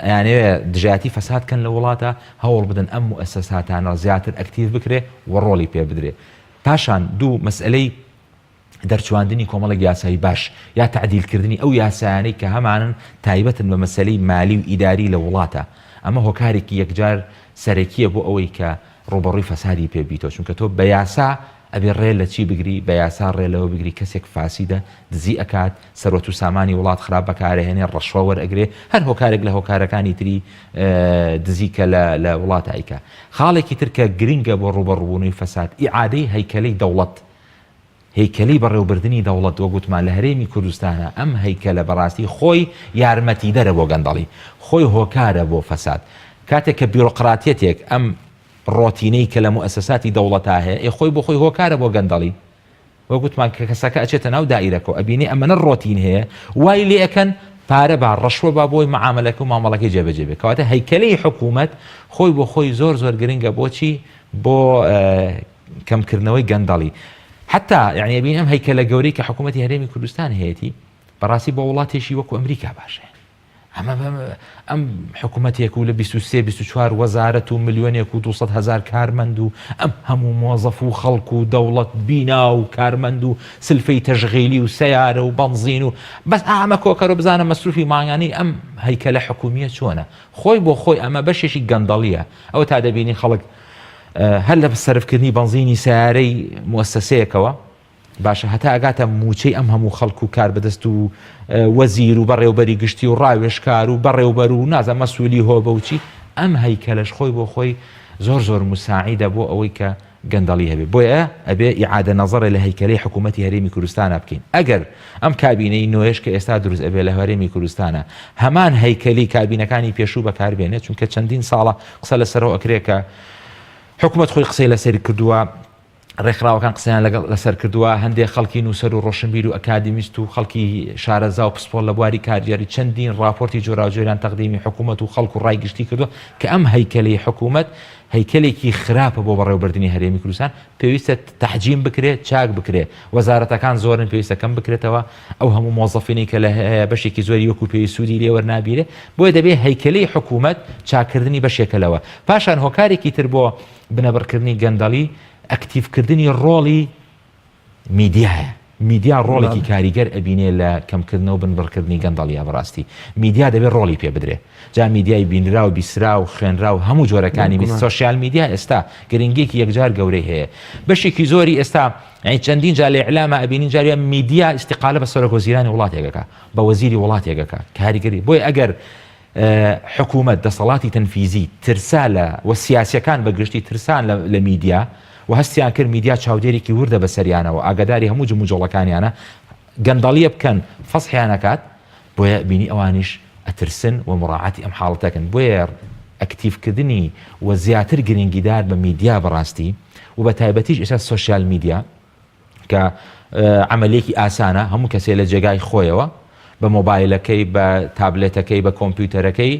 ئەیانەوێ دژایەتی فەساد کەن لە وڵاتە هەوڵ بدەن ئەم موئەسەساتانە زیاتر ئەکتیڤ بکرێ و ڕۆڵی پێ بدرێ. پاشان دوو مەسئەلەی دەرچواندنی کۆمەڵێک یاسای باش یا تەعدیل کردنی ئەو یاسایانەی کە هەمانن تایبەتن بە مەسەلەی مالی و ئیداری لە وڵاتە ئەمە هۆکارێکی یەکجار سەرەکیە بۆ ئەوەی کە ڕووبەڕووی فەسادی پێ بیتەوە چونکە تۆ بە یاسا ئەبێ ڕێ لە چی بگری بە یاسا ڕێ لەوە بگری کەسێک فاسیدە دزی ئەکات سەروەت و سامانی وڵات خراپ بەکارەهێنێ ڕەشوە وەرئەگرێ هەر هۆکارێک لە هۆکارەکانی تری دزی کە لە لە وڵاتە ئەیکا خاڵێکی تر کە گرنگە بۆ ڕووبەڕووبوونەوەی فەساد ئیعادەی هەیکەلەی دەوڵەت هەیکەلی بەڕێوبردنی دەوڵەت وەک وتمان لە هەرێمی کوردستانا ئەم هەیکەلە بەڕاستی خۆی یارمەتیدەرە بۆ گەندەڵی، خۆی هۆکارە بۆ فەساد. کاتێک کە بیرۆقراتیەتێک ئەم. ڕۆتینەی کە لە موئەسەساتی دەوڵەتا هەیە ئێ خۆی بۆ خۆی هۆکارە بۆ گەندەڵی. وەک وتمان کە کەسەکە ئەچێتە ناو دائیرەکەو ئەبینێ ئەمەنە ڕۆتین هەیە وای لێ ئەکەن پارە با ڕەشوە با بۆی معامەلەکە و مامەڵەکەی جێبەجێ بێ کەواتە هەیکەلەی حکوومەت خۆی بۆ خۆی زۆر زۆر گرنگە بۆچی بۆ کەمکردنەوەی گەندەڵی حتا یعنی ئەبین ئەم هەیکەلە گەورەی کە حکوومەتی هەرێمی کوردستان هەیەتی بەڕاستی بۆ وڵاتێکی وەکو ئەمریکا باشە ئەمە ئەم حکوومەتێک و لە 23 24 وەزارەت و ملیۆنێک و 200 هزار کارمەند و ئەم هەموو مۆزەف و خەڵک و دەوڵەت بینا و کارمەند و سلفەی تەشغیلی و سیارە و بەنزین و بەس ئامە کۆکەرە بزانە مەسروفی مانگانی ئەم هەیکەلە حکومیە چۆنە خۆی بۆ خۆی ئەمە بەشێکی گەندەڵیە ئەوە تا دەبینی خەڵک هەر لە سەرفکردنی بەنزینی سیارەی موسسەیەکەوە باشە هەتا ئەگاتە مووچەی ئەم هەموو خەڵک و کاربەدەست و وەزیر و بەڕێوبەری گشتی و ڕاوێژکار و بەڕێوبەر و نازانم مەسولی هۆبە و چی ئەم هەیکەلەش خۆی بۆ خۆی زۆر زۆر مساعیدە بۆ ئەوەی کە گەندەڵی هەبێ بۆیە ئەبێ ئیعادە نەزەڕێ لە هەیکەلەی حکوومەتی هەرێمی کوردستانە بکەین ئەگەر ئەم کابینەی نوێش کە ئێستا دروست ئەبێ لە هەرێمی کوردستانە هەمان هەیکەلی کابینەکانی پێشوو بەکاربێنێت چونکە چەندین ساڵە قسە لەسەرەوە ئەکرێ کە حکوومەت خۆی قسەی لەسەری کردووە ڕێکخراوەکان قسەیان لەگەڵ لەسەر کردووە، هەندێک خەڵکی نووسەر و ڕۆشنبیر و ئەکادیمیست و خەڵکی شارەزا و پسپۆڕ لە بواری کارگێڕی چەندین ڕاپۆرتی جۆراوجۆریان تەقدیمی حکوومەت و خەڵک و ڕای گشتی کردووە کە ئەم هەیکەلەی حکوومەت هەیکەلێکی خراپە بۆ بەڕێوەبردنی هەرێمی کوردستان، پێویستە تەحجیم بکرێ، چاک بکرێ. وەزارەتەکان زۆرن پێویستە کەم بکرێتەوە، ئەو هەموو مۆزەفینەی کە لە هەیە بەشێکی زۆری وەکوو پێویست سوودی لێ وەرنابیرێ، بۆیە دەبێ هەیکەلەی حکوومەت چاککردنی بەشێکە لەوە. پاشان هۆکارێکی تر بۆ بنەبڕکردنی گەندەڵی، ئەکتیڤکردنی ڕۆڵی میدیایە. میدیا ڕۆڵێکی کاریگەر ئەبینێ لە کەمکردنەوە و بنبڕکردنی گەندەڵییا بەڕاستی میدیا دەبێ ڕۆڵی پێ بدرێ جا میدیای بینراو بیسراو خوێنراو هەموو جۆرەکانی میدیا سۆشیال میدیا ئێستا گرنگیەکی یەکجار گەورەی هەیە بەشێکی زۆری ئێستا یانی چەندین جار لە ئیعلاما ئەبینین جاریا میدیا ئیستیقالە بە سەرۆک وەزیرانی وڵاتێک ئەکا بە وەزیری وڵاتێک ئەکا کاریگەری بۆیە ئەگەر حکوومەت، دەسەڵاتی تەنفیزی ترسا لە و سیاسییەکان بە گشتی ترسان لە میدیا و هەستیان کرد میدیا چاودێرێکی وردە بە سەریانەوە، ئاگاداری هەموو جموجۆڵەکانیانە، گەندەڵییە بکەن فەزحیان ئەکات، بۆیە بینی ئەوانیش ئەترسن و موراعاتی ئەم حاڵەتە ئەکەن، بۆیە ئەکتیڤکردنی و زیاتر گرنگیدار بە میدیا بەڕاستی و بە تایبەتیش ئێستا سۆشیال میدیا، کە عەمەلیەکی ئاسانە هەموو کەسێ لە جێگای خۆیەوە بە مۆبایلەکەی بە تابلێتەکەی بە کۆمپیوتەرەکەی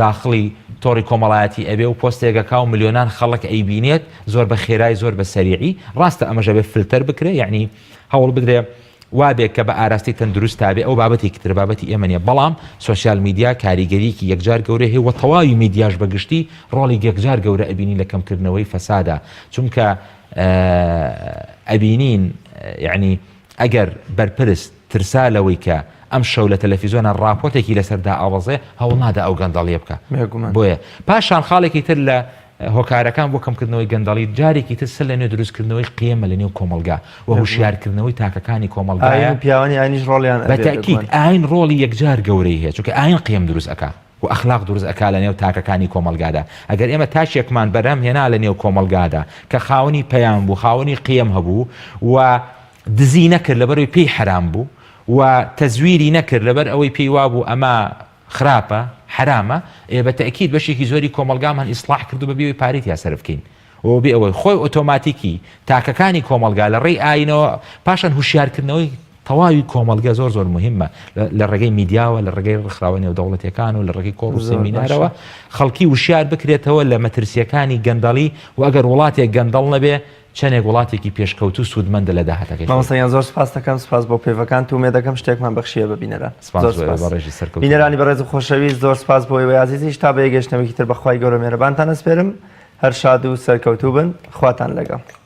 داخڵی تۆڕی کۆمەڵایەتی ئەبێ و پۆستێکەکا و ملیۆنان خەڵک ئەیبینێت زۆر بە خێرای زۆر بە سەریعی ڕاستە ئەمەشە بێ فلتەر بکرێ یعنی هەوڵ بدرێ وابێ کە بە ئاراستەی تەندروست تابێ ئەو بابەتێکی تر بابەتی ئێمە نیە بەڵام سۆسیال میدیا کاریگەریەکی یەکجار گەورەی هەیە و تەواوی میدیاش بە گشتی ڕۆڵی یەکجار گەورە ئەبینی لە کەمکردنەوەی فەسادا چونکە ئەبینین یەعنی ئەگەر بەرپرس ترسا لەوەی کە ئەم شەو لە تەلەفیزۆنە ڕاپۆرتێکی لەسەر دائەوەزێ هەوڵ نادا ئەو گەندەڵیە بکە بۆیە پاشان خاڵێکی تر لە هۆکارەکان بۆ کەمکردنەوەی گەندەڵی جارێکی تر سەر لە نوێ دروستکردنەوەی قیەمە لە نێو کۆمەڵگا و هوشیارکردنەوەی تاکەکانی کۆمەڵگایە پیاوانی ئاینیش ڕۆڵیان بە تەئکید ئاین ڕۆڵی یەکجار گەورەی هەیە چونکە ئاین قیەم دروست ئەکا و ئەخلاق دروست ئەکا لە نێو تاکەکانی کۆمەڵگادا. ئەگەر ئێمە تاکێکمان بەرهەم هێنا لە نێو کۆمەڵگادا کە خاوەنی پەیام بوو، خاوەنی قیەم هەبوو و دزی نەکرد لەبەرئەوەی پێی حەرام بوو و تەزویری نەکرد لەبەر ئەوەی پێی وابوو ئەمە خراپە، حەرامە، ئێ بە تەئکید بەشێکی زۆری کۆمەڵگامان ئیسڵاح کردو بەبێ ئەوەی پارەی تیا سەرف بکەین و بێ ئەوەی خۆی ئۆتۆماتیکی تاکەکانی کۆمەڵگا لە ڕێی ئاینەوە پاشان هوشیارکردنەوەی تەواوی کۆمەڵگە زۆر زۆر موهیمە لە ڕێگەی میدیاوە لە ڕێگەی ڕێکخراوە نێودەوڵەتیەکان و لە ڕێگەی کۆڕ و سێمینارەوە خەڵکی وشیار بکرێتەوە لە مەترسیەکانی گەندەڵی و ئەگەر وڵاتێک گەندەڵ نەبێ چەندێک وڵاتێکی پێشکەوتوو سوودمەندە لە داهاتەکەی خۆی. مامۆستا گیان زۆر سوپاست دەکەم سوپاس بۆ پەیڤەکانت و ئومێدەکەم شتێکمان بەخشیە بە بینەران. سوپاس زۆر بۆ ئێوە سوپاس. بەڕێزی سەرکەوتوو بن. بینەرانی بەڕێز و خۆشەویست زۆر سوپاس بۆ ئێوەی ئازیزیش تا بە یەکگەشتنەوەیەکی تر بە خوای گەورە مێرەبانتان ئەسپێرم هەر شاد و سەرکەوتوو بن خواتان لەگەڵ.